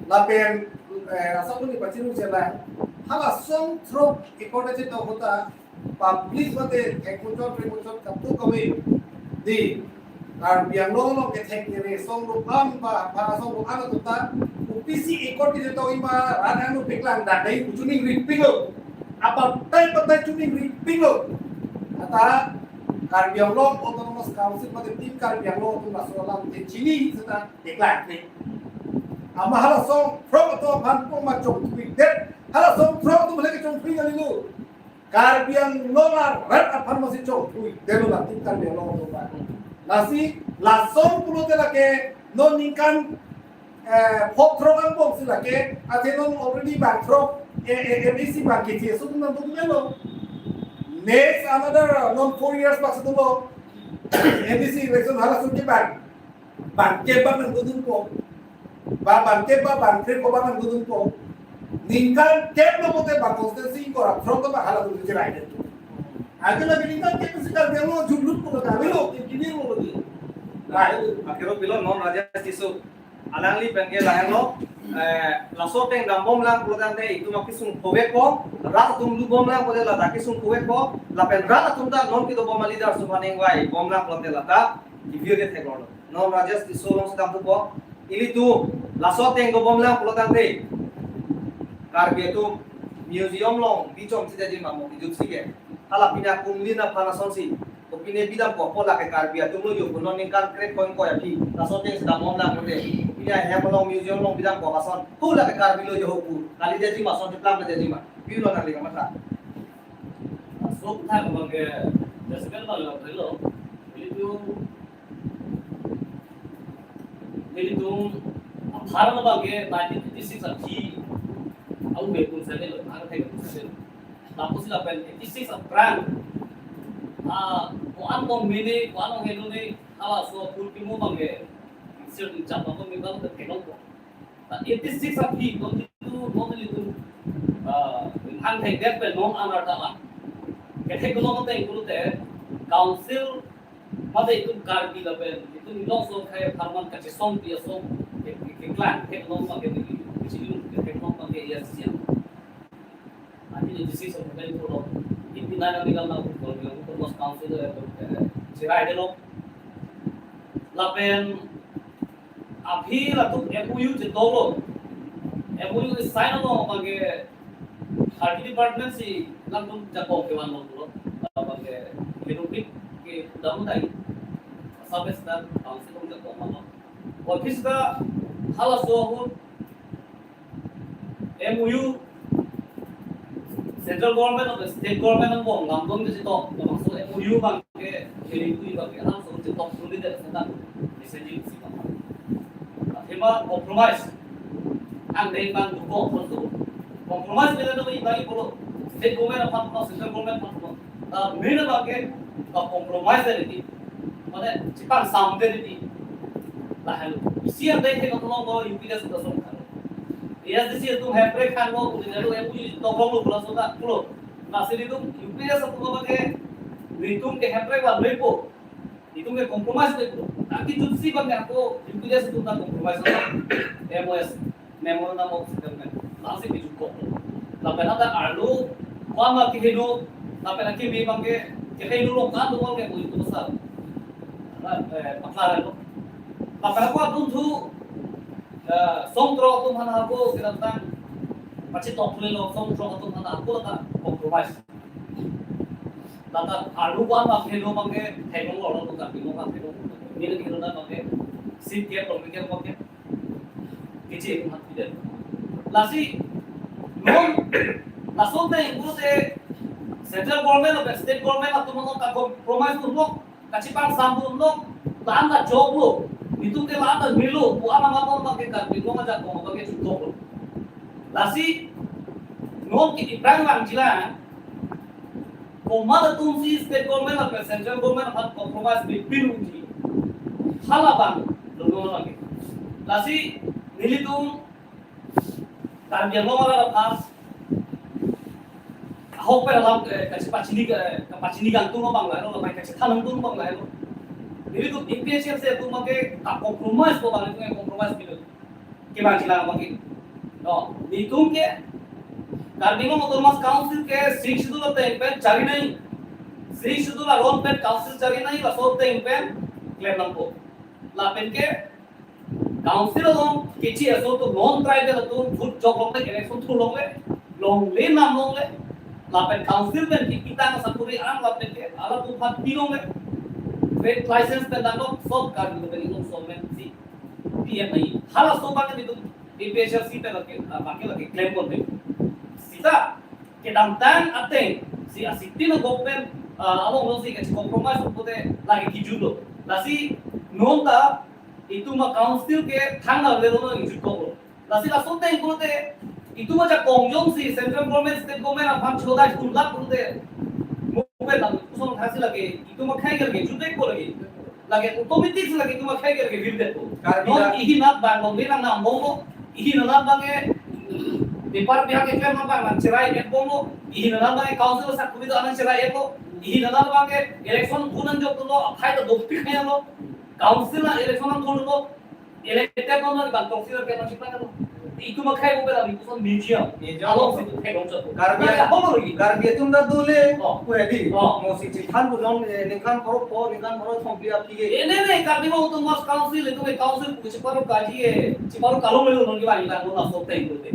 Lapen, eh, asal pun ipachirung sela. Hala song throk ikode chetok ahut ta public mate thekmuchot, thekmuchot katu kami di Karbi Anglong along kethek kere song lo am ba, ba song lo ano tuta, U P C ikode chetok ima ran anu piklang dak dai kuchuning ripiklo. Apa tai patai chuning ripiklo. Ata Karbi Anglong Autonomous Council mate Team Karbi Anglong atum laso alam te chini seta piklang ni. Ama hala song throk atum aphan poma chongthui det. Hala song throk atum lake chongthui kali lo. Karbi Anglong arat aphan masi chongthui det lo la Team Karbi Anglong atum aphan. Lasi lasong pulote lake non ningkan, eh, pho throk angbong si lake, athe non already bang throk, eh, eh, M A C bang kethi, so tum nang tum lo. Next another, uh, non four years bak si tum lo. M A C election hala sung ke bang. Bang ke bang nang tum po. Ba bang ke ba bang kre ko bang nang tum po. Ningkan ke lo pote bang constituency ko ra throk ko ba hala tum ke rai de. Ake lagi ningkan ke si Karbi Anglong jumlut ko ka velo, ke kini lo lagi. Rai. Akhirlo pilo non Rajesh Tisso. Alangli pen ke lahenlo, eh, laso ateng dambom lang pulo tangte itum akesung khovek ko, rat atum lubom lang pulote lata kesung khovek ko, lapen rat atum ta non kedobom aleaders atum aphan ingvai bom lang pulote lata kevir ke theklonglo. Non Rajesh Tisso along si damthu ko, ilitum laso ateng dobom lang pulo tangte Karbi atum museum along bichom si jajima mo kejut si ke. Hala pini akumlin aphan asonsi. Kopine bidam ko, ko lake Karbi atum lo jo, non ningkan krek ko-an ko ya phi. Laso ateng si dambom lang pulote. Kopine ahem along museum along bidam ko ason. Ko lake Karbi lo jo ho pu. Kali jajima, ason cheplang jajima. Pilo nangli kamatha. Sok thak abang ke, jasekan abang lo, lo. Ilitum, ilitum apharman abang ke nineteen eighty-six aphi. Au be pun sene lo, ang thek pun sene lo. Lapusi lapen eighty-six aphrang, ah, ko-an kong mene, ko-an kong henu ne, halaso aphu kimu abang ke, sir ni chap abang ke bang ke theklong ko. Ta eighty-six aphi, non itu, non itu, ah, hang thek det pen non anar ta ma. Kethek ko non te kulote, council, mate itum Karbi lapen, itum Longso akhei apharman kachesong pi asong, ke, ke, keklang, kethek non abang ke di, kechilung, kethek non abang ke ya siang. Nineteen eighty-six of November, eighty-nine kami kan lapu, kalau bilang itu Autonomous Council, eh, eh, cherai detlo. Lapen aphi latum M O U chetoklo. M O U sign lo abang ke thirty department si latum jakong kevanlo pulo. Abang ke Republic ke dam dai. Sabes dan council tum jakong vanlo. Office ta halaso ahut M O U, central government of the state government angbong lamdon ke chetok, labangso M O U abang ke, keri kui abang ke, halaso chetok suli de seta, message si abang. Athema compromise, ang dei abang duko, so compromise ke dei abang pulo, state government aphan pulo, central government aphan pulo. Ta main abang ke, ka compromise de di, mane chepang sam de di. Lahen, isi ang dei ke kotolong APHLC atum ta song kan. ASDC atum hemprek khan lo, uli lalu M O U tolong lo, pulo sota, pulo. Lasi itum APHLC atum abang ke, itum ke hemprek abang lepo. Itum ke compromise lepo. Tapi jutsi abang ke ako, APHLC atum ta compromise lo. MOS, Memorandum of Settlement. Lasi bijut ko. Lapen ata arlo, ko-an abang keheno, lapen akimi abang ke, keheno lo kan lo ke, itum sa. Nah, eh, paklaran lo. Lapen ako atum thu, eh, song throk atum aphan ako kedamtang pachetoklelo, song throk atum aphan ako ta compromise. Lata arlo ko-an abang heno abang ke theklong lo, lo ta binong abang theklong. Ni lagi heno abang ke seat ke, political abang ke. Keche atum aphan pidetlo. Lasi non lason te ingkute central government lapen state government atum along ka compromise dunlo. Kachepang sam dunlo, la-an ta joklo, itum ke la-an ta melo, pu-an amat non abang ke Karbi Anglong ajakong abang ke chutoklo. Lasi, non ke iprang lang jila, Komat atumsi state government lapen central government aphan compromise bipin unji. Halabang lolo lagi. Lasi nelitum Karbi Anglong arat aphan ahok pen alam, eh, kachepachini, eh, kapachini kangtung abang lahelo, lapen kachethan kangtung abang lahelo. Nelitum A P H L C atum ke ka-compromise ko bang, nelitum compromise bilo. Kevang jilang abang ke. No, nelitum ke Karbi Anglong Autonomous Council ke Sixth Schedule ateng pen chari nangji. Sixth Schedule aron pen council chari nangji, laso ateng pen klem nangpo. Lapen ke council along kechi aso atum, non tribal atum vote jok longle, election thur longle, longle nam longle. Lapen council pen kipitang asakuri an lapen ke halatum aphan pi longle. Trade license pen damlo, sob Karbi pen inung somen si P M I. Halaso abang nelitum A P H L C pen lake, ah, abang ke lake klem ponpe. Sita kedamtang ateng si a-sixteen a-government, ah, along lo si kachi-compromise pulote lake kijutlo. Lasi non ta itum a-council ke thang na lelo no kijut koklo. Lasi laso ateng pulote itum ajakong jongsi central government, state government aphan chodai thurlak pulote, mo pen lapuson thasi lake itum akhei ke lake jutek ko lake. Lake automatic si lake itum akhei ke lake virdetpo. Karbi non la- ihin anat abang longle nang nam bomlo, ihin anat abang ke bepar bihak keklem abang nangcherai-et bomlo, ihin anat abang ke council asakuri do-an nangcherai-etlo, ihin anat abang ke election thur nangjoklo, akhai ta dopik helo, council a-election nangthurlo, elected non non bang tongsi lor ke non chipan lo. Itum akhei mo pen lapuson museum. Museum. Alongsi tu thek long chot. Karbi, na, ya, holo lagi. Karbi atum ta dole. Oh. Ku hedi. Oh. Mo si chithan pu non, eh, ningkan pharo pho, ningkan pharo thompi aphi ke. Eh, ne, ne, Karbi Anglong Autonomous Council, itum ke council pu chiparo kaji, eh, chiparo kalong melo non ke bang ilang non laso ateng pulote.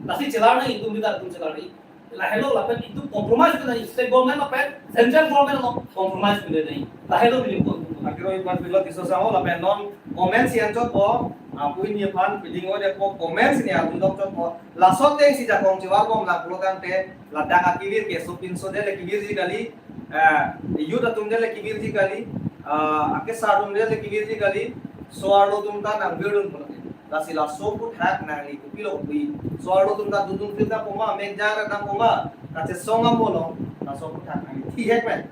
Lasi chelar nang itum, kita itum chelar nang. Lahelo lapen itum compromise pen nangji, state government lapen central government along compromise pen nangji. Lahelo nelitum. Akiro ipan pilo Tisso asangho lapen non comments nangchotpo, apui neli aphan piding o-depo, comments nangdun dok chotpo. Laso ateng si jakong chivar bomlang pulo tangte, ladak akevir ke sopinso dele kevirji kali, eh, youth atum dele kevirji kali, ah, akesar atum dele kevirji kali, so-arlo atum ta nangvirdun pulote. Lasi laso aphuthak nangli kopilo hui. So-arlo atum ta dundun phir dampo ma, mekjang ra dampo ma, kachesong amo along, laso aphuthak nangli thihek pen.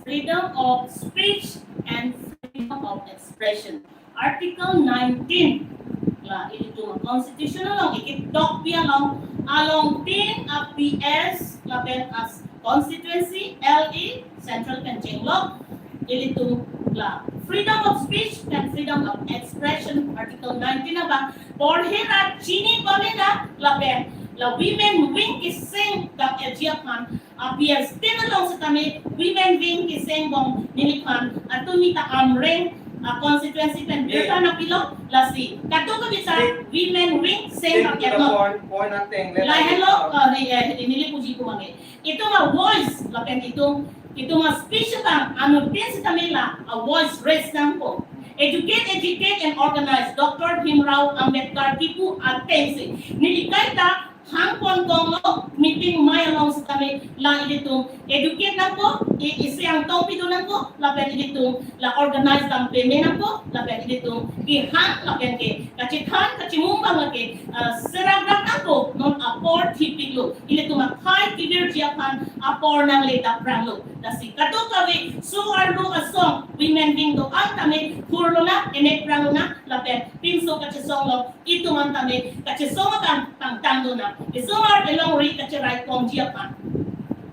Freedom of speech and freedom of expression. Article nineteen. La ilitum constitution along, ikit dok pi along, along tin a P S lapen as constituency, L E, central pen chenglok, ilitum la freedom of speech and freedom of expression, Article nineteen abang porhe ra chini pame ra lapen la women wing keseng dam-etji aphan a P S tin along setame women wing keseng bom neliphan atum mita Amreng a constituency pen, eh, birta nangpilo, lasi kadokave ta, eh, women wing seng stick to the dam-etlo. Point, point ateng le. Lahelo, ah, ne, eh, neli puji pu mane. Itum a-voice lapen itum, itum a-speech abang anuttin setame la a-voice raise nangpo. Educate, educate and organize, Doctor Bhimrao Ambedkar kipu atengsi. Neli kaita hang pon tonglo, meeting mai along setame la ilitum educate nangpo, i, isi angtong pidun nangpo, lapen ilitum la organize dam peme nangpo, lapen ilitum kehang lapen ke kachethan kachemung abang lake, ah, serak rak nangpo, non apor thipiklo, ilitum akhei kevirji aphan apor nangle dapranglo. Lasi kadokave so-arlo asong women wing do-an tame thurlonang, emek pranglonang, lapen pinso kachesong along itum an tame kachesong abang pangtangdun nang. Isomar elongri kacherai pongji aphan.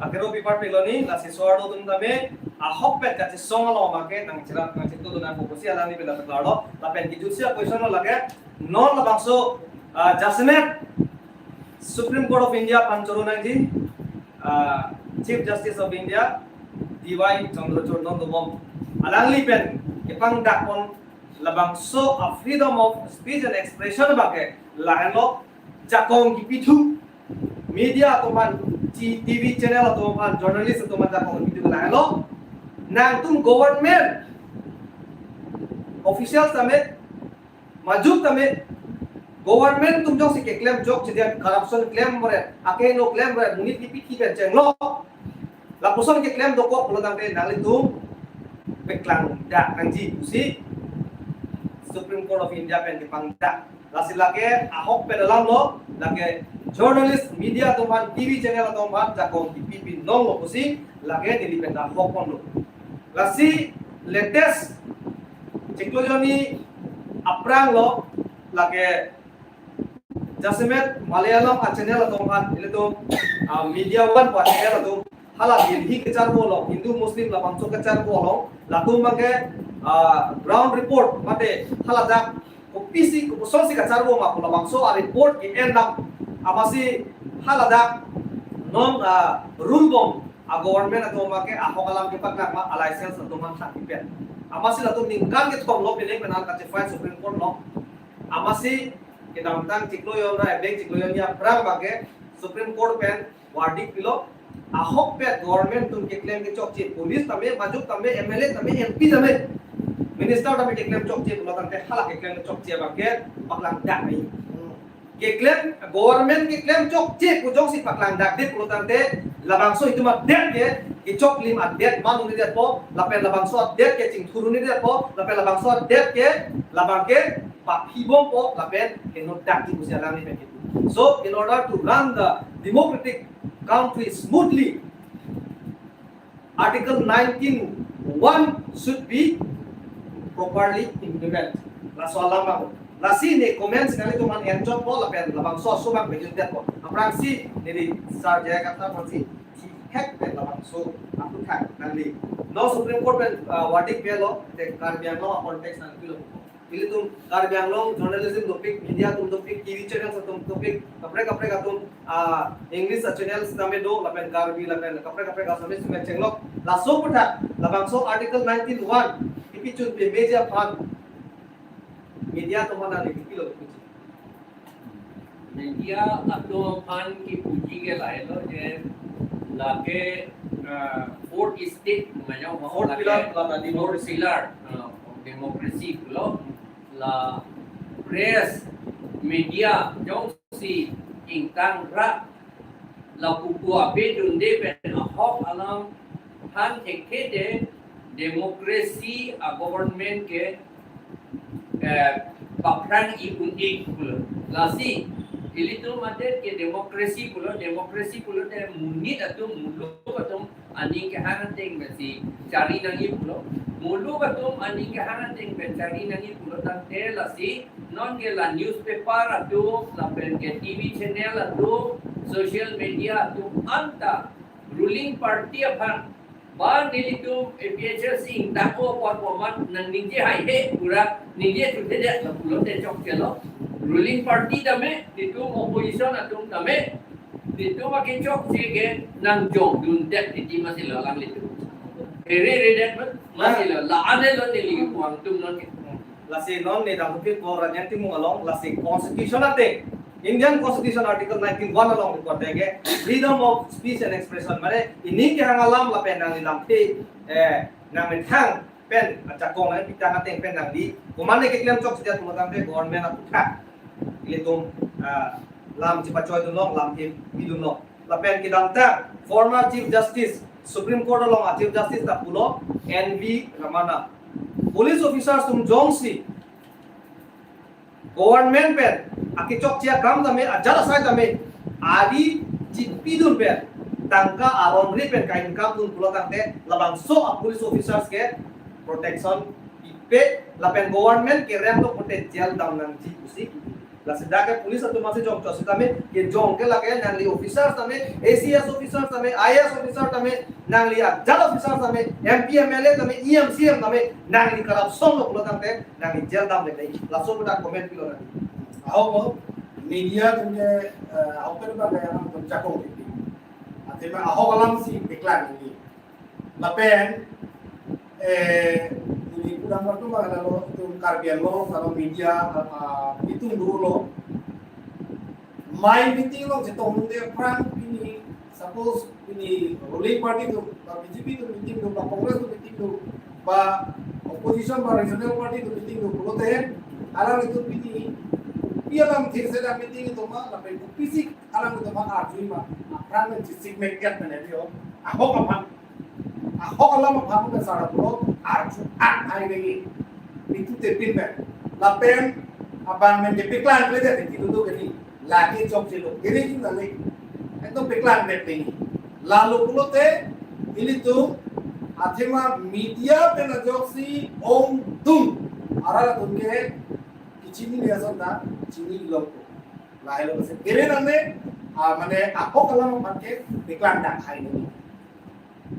Akiro pipar piloni, lasi so-arlo atum tame ahok pen kachesong along abang ke nangcherap nangchetudun nangpo pusi alangli pila klarlo. Lapen kijutsi a-question lo lake, non labangso, ah, jasemet Supreme Court of India aphan choro nangji, ah, Chief Justice of India, D Y Chandrachud non dobom, alangli pen kepangdak pon labangso a-freedom of speech and expression abang ke lahenlo, jakong kipithu, media atum aphan, T V channel atum aphan, journalist atum aphan jakong kipithu lahenlo, nangtum government officials tame, majok tame, government atum jongsi keklem jokche dia, corruption klem bore, akehingno klem bore, monit kipi kipi pen chenglok, lapuson keklem dokok pulo tangte nanglitum paklang dak nangji pusi Supreme Court of India pen kepangdak. Lasi lake ahok pen alam lo, lake journalist, media atum aphan, T V channel atum aphan jakong kipi pin nonglo pusi lake neli pen ta hok ponlo. Lasi latest chiklo arni aphrang lo lake jasemet Malayalam a channel atum aphan, ilitum, ah, Media One pu a channel atum, hala Delhi kecharbo along, Hindu Muslim labangso kecharbo along, latum abangke, ah, ground report mate haladak kopisi kopuson si kacharbo ma pu labangso a report ke-en dam, amatsi haladak non, ah, rule bom a government atum abangke ahok alam kepaklang ma a license atum aphan thang pen. Amatsi latum ningkan kethom lo pining penang kache-file Supreme Court along. Amatsi kedamtang chiklo arni ra ebeng chiklo arni aphrang abangke Supreme Court pen verdict pilo, ahokpet government atum keklem kechokche, police tame, majok tame, M L A tame, M P tame, minister tame keklem chokche pulo tangte hala keklem kechokche abangke paklang dak nangji. Keklem, government keklem chokche pu jongsi paklang dakde pulo tangte labangso itum adet ke kechoklim adet man un-edetpo, lapen labangso adet ke chingthur un-edetpo, lapen labangso adet ke labangke paphi bompo, lapen keno dakji pusi alangli pen kipu. So, in order to run the democratic country smoothly, Article nineteen one should be properly implemented. Laso alam ako. Lasi ne comments kali tuman enchot po lapen labangso asomang bejun tet po. Aphrangsi neli Sir J I Kathar aphansi thihek pen labangso aphuthak nangli. No Supreme Court pen, uh, verdict pilo, te Karbi Anglong context nangpilo. Ilitum Karbi Anglong journalism dopik, media atum dopik, T V channels atum dopik, kaprek kaprek atum, ah, English a channels tame do, lapen Karbi, lapen kaprek kaprek Assamese tame chenglok. Laso aphuthak, labangso Article nineteen one, ipi chun pe media aphan, media atum aphan nangli kipilo puji. Media atum aphan kipuji ke lahelo je lake, ah, fourth estate, manya Fourth lake pillar, la tadi fourth pillar, ah, of democracy pulo, la press, media jongsi ingtang ra, lapu pu ape dunde pen ahok alam than thekthe te democracy a government ke, eh, paphrang-i un-e pulo. Lasi ilitum adet ke democracy pulo, democracy pulote monit atum, muluk atum aning kehang ateng pensi chari nangji pulo. Muluk atum aning kehang ateng pen chari nangji pulo tangte lasi non ke la newspaper atum, lapen ke T V channel atum, social media atum anta ruling party aphan, ba nelitum A P H L C ingtang-o apot amat nangningje haihe, pura ningje chuthe det, lapulote chokchelo. Ruling party tame, nelitum opposition atum tame, nelitum akechokche ke nangjong dundet titi amatsi lo alanglitum. Here redet amat, amatsi lo, la-an helo neli kepu atum non ke. Lasi non ne dam hupit ko Rajen Timung along, lasi constitution ateng, Indian Constitution Article nineteen one along record ke freedom of speech and expression, mane ining kehang alam lapen nangli lamthe, eh, nangmethang pen ajakong nangpitang ateng pen nangli komatne keklem chokche det pulo tangte government aphuthak ilitum, ah, lam chepachoi dunlong, lamthe pidunlong. Lapen kedamtang former Chief Justice, Supreme Court along a Chief Justice ta pulo, N V Ramana. Police officers atum jongsi government pen akechokche akam tame, ajat asai tame, ari chipidun pen, tangka aron ri pen ka-income dun pulo tangte, labangso a police officers ke protection pipe, lapen government kerem lo pute jail dam nangji pusi. Lasi dak ke police atum amatsi jongchot sitame, kejong ke lake nangli officers tame, A C S officers tame, I A S officer tame, nangli ajat officers tame, M P, M L A tame, E M, C E M tame, nangli corruption lo pulo tangte, nangli jail dam le nai. Laso pada comment pilo nangli. Ahok lo, media atum ke, eh, ahok pen ba kaya atum jakong titi. Athema ahok alamsi paklang nangji. Lapen, eh, neli pudam waktu ma kalau itum Karbi Anglong, kalau media, ah, itum dulu lo. Mai meeting lo chetong de aphrang pini, suppose pini ruling party atum, ba B J P atum meeting do, ba Congress atum meeting do, ba opposition ba regional party atum meeting do, pulote, alanglitum pini, pi alam thir seta meeting do ma, lapen kopisi alanglitum aphan arjui ma, aphrang le chisik mek et mene dio, ahok aphan. Ahok alam aphan ke sara pulo arju an ai nangji. Itu tepin pen. Lapen abang men ke paklang le jadi itu tu kini. Lake chokche lo. Kini itu nali. Itu paklang pen nangji. Lalo pulote ilitum athema media pen ajoksi ongdung arat atum ke kechinine ason ta chinilongpo. Lahelo se kere nangne, ah, mane ahok alam aphan ke paklang dang hai nangji.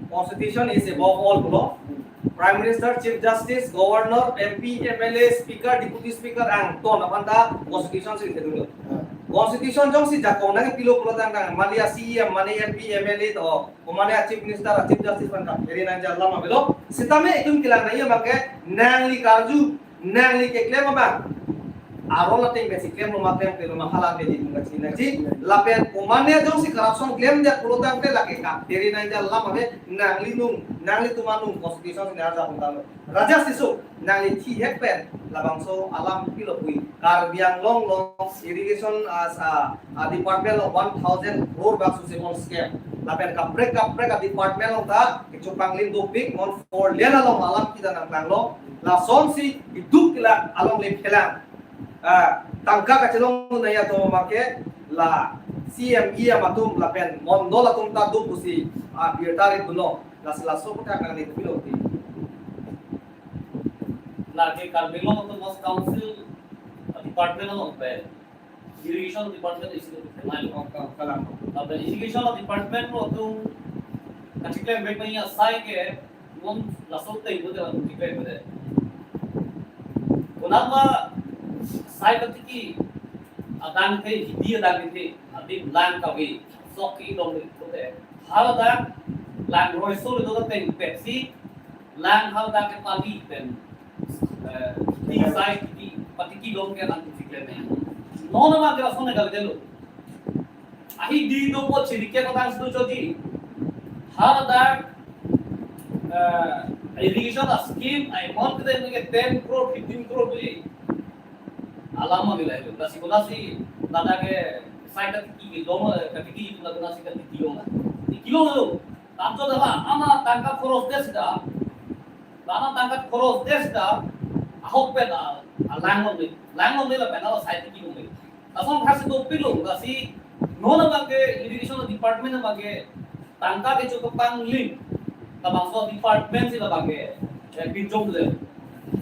Constitution is above all pulo. Prime Minister, Chief Justice, Governor, M P, M L A, Speaker, Deputy Speaker angton aphan ta Constitution si thedulo. Constitution jongsi jakong nangpilo pulo tangtang, mane C E M, mane M P, M L A to, mane Chief Minister, Chief Justice aphan ta kere nangji alam avelo. Sitame itum kelang nangji abang ke nangli karju, nangli keklem abang aron ateng besi klemlo ma klemkle lo ma hala pen itum kachinine nangji. Lapen komane jongsi corruption klemdet pulo tangte lake kap kere nangji alam ave. Nanglitum, nanglitum anung Constitution si nangja puntalo. Raja Tisso, nangli thihek pen labangso alam pilo pui. Karbi Anglong along irrigation as a, a department along one thousand crore bak susi mon scam. Lapen kaprek kaprek a department along ta kechopanglim dopik, non four lane along alam kita nangklanglo. Lasonsi iduk kila along lip kelang. Ah, tangka kachelong naya to make la C M E M atum lapen mondol atum ta duk pusi, ah, birta ri dunlo. Lasi laso kota nangli pilo ti. Lake Karbi Anglong Autonomous Council department along pen irrigation department isi tu kenal. Oh, ka-, kalang. Lapen irrigation department along tu kachiklem bek manya sai ke non laso teng bote latum chiklem bote. Konat ma sai katiki adang the, hidi adang the, adim lang kave, sok ke long bote. Haladak lang roiso le do teng Pepsi, lang haladak ke pali pen, eh, ti sai ti pati kilong ke lang chiklem ne. Non ma ke lason ne kave lo. Ahi di do po chiri ke ko tang stu choji. Haladak, eh, irrigation a scheme a amount ke ten crore, fifteen crore bili. Alam ma gila itu. Nasi kuna si, nada ke sai katiki long, katiki itu nasi katiki long. Di kilo lo. Tanto dala ama tangka khoros des da. Lana tangka khoros des da. Ahok pen a, a lang longle. Lang longle lapen a sai katiki longle. Lason khasi dopiklo, lasi non abang ke irrigation department abang ke tangka kecho kepanglim. Labangso department si labang ke, eh, pinjong le.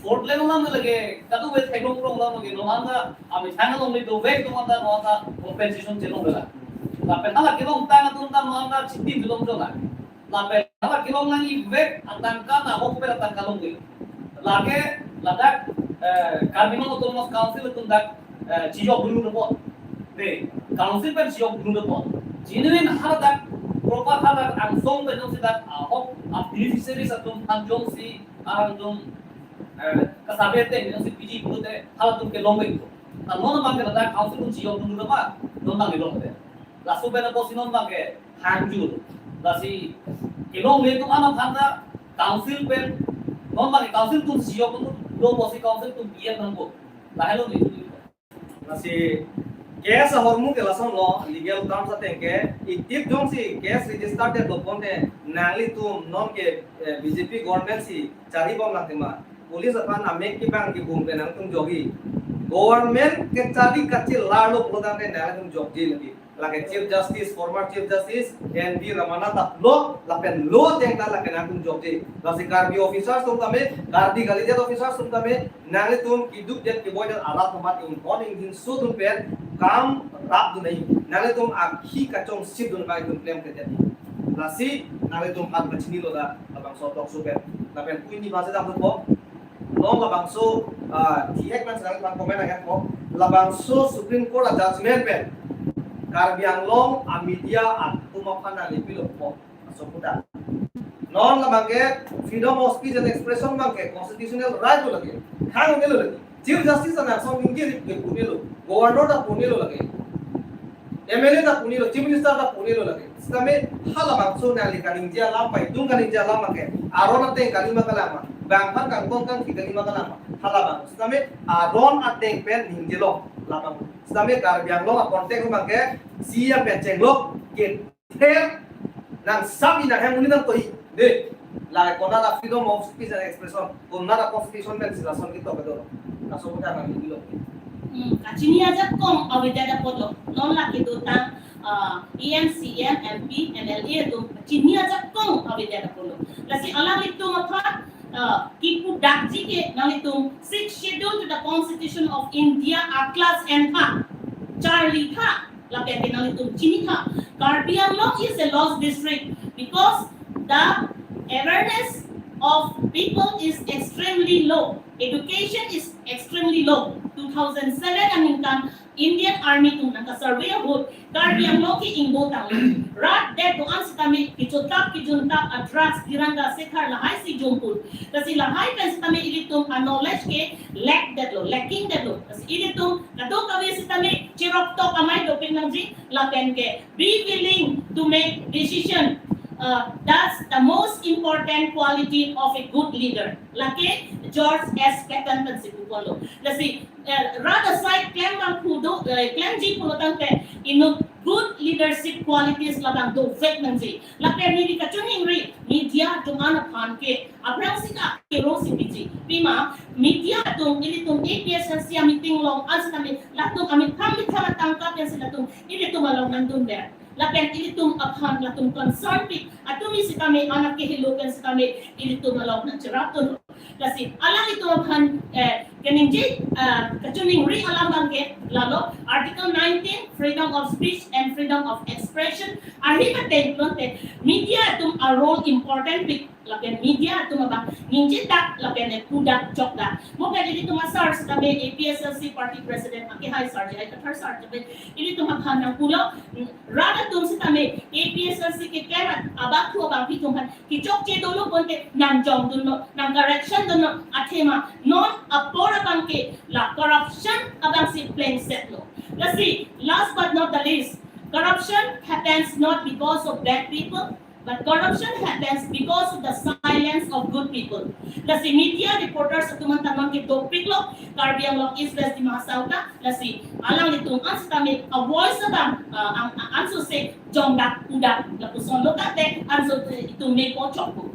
Four lane alam lake, kadu wet theklong krong alam lake, non anta amethang along le dovek, non anta, non anta compensation chelong le la. Lapen hala kelongtang atum ta non anta chitim chelong chelong la. Lapen hala kelong nangji vek atangka ta ahok pen atangka longle. Lake ladak, eh, Karbi Anglong Autonomous Council atum dak, eh, chijok dulu report. Ne, council pen chijok dulu report. Genuine haladak, proper haladak angsong pen jongsi dak ahok, a beneficiaries atum aphan jongsi arang atum, eh, kasabe teng jongsi piji pulote halatum ke longle. Ta non abang ke ladak council atum chijok dulu report, non abang ke longle. Laso pen apotsi non abang ke hangju. Lasi kelongle atum anam aphan ta council pen, non abang ke council atum chijok atum lo apotsi council atum biar nangpo. Lahelo ni. Lasi case ahormu ke lasonlo, legal terms ateng ke, itip jongsi case register det lo ponte nanglitum non ke, eh, B J P government si charlibom nangtema. Police aphan amek kibang kibung pen nangtum jokji. Government ke charli kachelarlo pulo tangte nanglitum jokji lagi. Lake Chief Justice, former Chief Justice N V Ramana ta lo, lapen lo ateng ta lake nangtum jokji. Lasi Karbi officers atum tame, Karbi kalidet officers atum tame, nanglitum kiduk det keboi det arat amat iun kon ingjinso atum pen kam rap dun nai. Nanglitum akhi kachongsit dun abang itum klemkledet. Lasi nanglitum aphan kachinilo da labangso talk show pen. Lapen pini bangsi dam po. Non labangso, ah, thihek nang sedang pan komen nang po. Labangso Supreme Court a judgment pen Karbi Anglong a media atum aphan nangli pilo po. Laso puta. Non labang ke freedom of speech and expression abang ke constitutional right lo lake. Hang lo lake. Chief Justice ta nangson ningje ri ke punelo. Governor ta punelo lake. M L A ta punelo, Chief Minister ta punelo lake. Sitame halabangso nangli kaningje alam pai, itum kaningje alam abang ke aron ateng kalima kalama. Bang aphan kangkong kangthi kalima kalama. Halabang. Sitame aron ateng pen ningjelo labang. Sitame Karbi Anglong a context abang ke C M pen chenglo ke the nang sami nang hem uni nang toi. Ne, la konat a freedom of speech and expression, konat a constitution pen si lason ketok kedo. Laso puta nangli pilo. Hmm, kachini ajakong avedet apotlo. Non lake dotang, ah, E M, C E M, M P, M L A atum chini ajakong avedet apotlo. Lasi alanglitum aphan, ah, kipudakji ke nanglitum Sixth Schedule to the Constitution of India a-class entha, charlitha, lapen ke nanglitum chinitha. Karbi Anglong is a lost district because the awareness of people is extremely low. Education is extremely low. Two thousand seven aningkan Indian Army atum nangkasurvey ahut Karbi Anglong ke ingbo tanglo. Rat det do-an sitame kichotap kijuntap a-drugs, diranga sekhar lahai si jumpun. Lasi lahai pen sitame ilitum a-knowledge ke lack detlo, lacking detlo. Lasi ilitum kadokave sitame chiroktok amei dopik nangji lapen ke be willing to make decision. Uh, that's the most important quality of a good leader. Lake George S. Patton pensi puponlo. Lasi, eh, rat asai klem abang pudo, eh, klemji pulo tangte inut good leadership qualities labang dovek nangji. Lapen neli kachiningri media atum an aphan ke aphrangsi ka kero si piji. Pima media atum ilitum A P H L C a-meeting along an sitame latum amethang methang atangka pensi latum ilitum along nangdundet. Lapen ilitum aphan latum concern pik atum sitame anak kehelo pen sitame ilitum along nangcherapdun. Lasi alanglitum aphan, eh, kaningje, eh, kachiningri alam abang ke lalo Article nineteen, freedom of speech and freedom of expression. Ahi ka tengklonte media atum a-role important pik lapen media atum abang ningjedak lapen ne pudak jokdak. Mo pen ilitum a-sir sitame A P H L C party president akehai sir J I Kathar sir sitame ilitum aphan nangpulo, rat atum sitame A P H L C keklem abangphu abangpi atum aphan kechokche dolo pulote nangjongdunlo, nang-correction dunlo, athema non apor abang ke la corruption abangsi plengsetlo. Lasi, last but not the least, corruption happens not because of bad people, but corruption happens because of the silence of good people. Lasi media reporters atum an ta non ke dopiklo, Karbi Anglong East West Dima Hasao ta, lasi alanglitum an sitame a-voice abang, uh, ang, ang, anso se jongdak pudak lapuson lo kate anso itum mepo chokpo.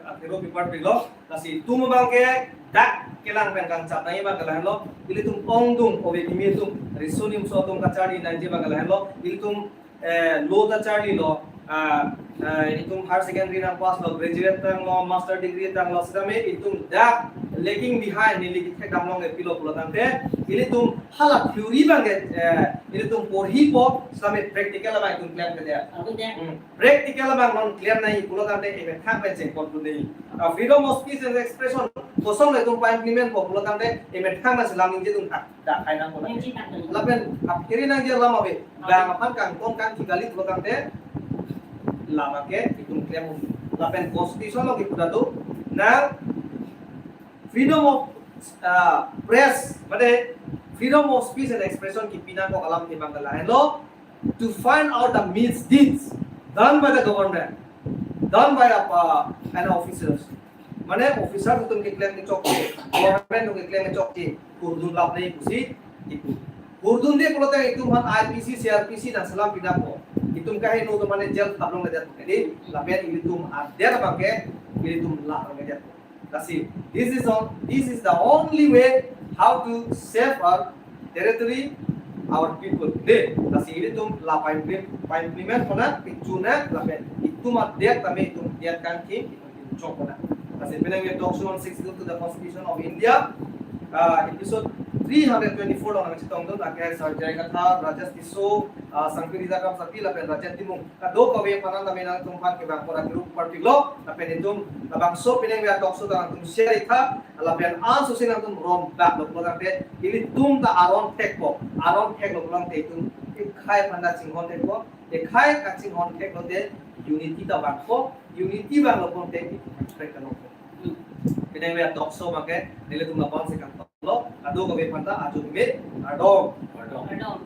Akhiro pipar pilo, lasi itum abang ke dak kelang pen kangchap nangji abang ke lahenlo, ilitum ongdung ove kimi atum, riso nimso atum kacharli nangji abang ke lahenlo, ilitum, eh, lo ta charlilo, ah, eh, itum higher secondary nangpasslo, graduate tanglo, master degree tanglo, sitame itum dak lagging behind neli kethek damlong ke pilo pulo tangte, ilitum hala theory abang ke, eh, ilitum porhipo, sitame practical abang itum klemkledet. Abu deh. Hmm. Practical abang non klem nangji pulo tangte emethang pen chengpon tu nangji. Ah, freedom of speech and expression kosonlo itum pa-implement po pulo tangte emethang pen selam ningje atum tak dak hai nangpo nang. Ningje tak nang. Lapen aphiri nangji alam ave. Bang aphan kangton kangthi kali pulo tangte lama ke itum klem un. Lapen constitution along kipu ta do nang freedom of, ah, press, mane freedom of speech and expression kipi nangkok alamthe abang ke lahenlo, to find out the misdeeds done by the government, done by a, uh, an officers. Mane officer atum keklem kechokche, government atum keklem kechokche, kurdun lap nangji pusi ipu. Kurdunde pulote itum aphan I P C, C R P C nangselam pinakpo. Itum kaheno atum mane jail thap longledet kedi, lapen ilitum adet abang ke ilitum la longledet. Lasi, this is on, this is the only way how to save our territory, our people. De, lasi ilitum la pa-implement, pa-implement kona, pichuna, lapen itum adet tame itum adet kangthim, itum chok kona. Lasi, penang ye talk show on sixty-two to the Constitution of India, uh, episode three hundred twenty-four along nangchetongdun, akehai Sir J I Kathar, Rajesh Tisso, uh, Sangpi Rita Kramsapi, lapen Rajen Timung. Kadokave aphan tame nangtum aphan kevang pora group party lo, lapen itum labangso penang ya talk show ta nangtum share itha, lapen anso si nangtum rom bak lo pulo tangte, ilitum ta aron thekpo, aron theklo pulo tangte itum ekhai aphan ta chinghon thekpo, ekhai kachinghon theklote unity ta vangpo, unity vanglo pulo tangte itum respect ta longpo. Penang ya talk show abang ke, nelitum labang si kangtoklo, kadokave aphan ta ajo keme, kardom. Kardom. Kardom.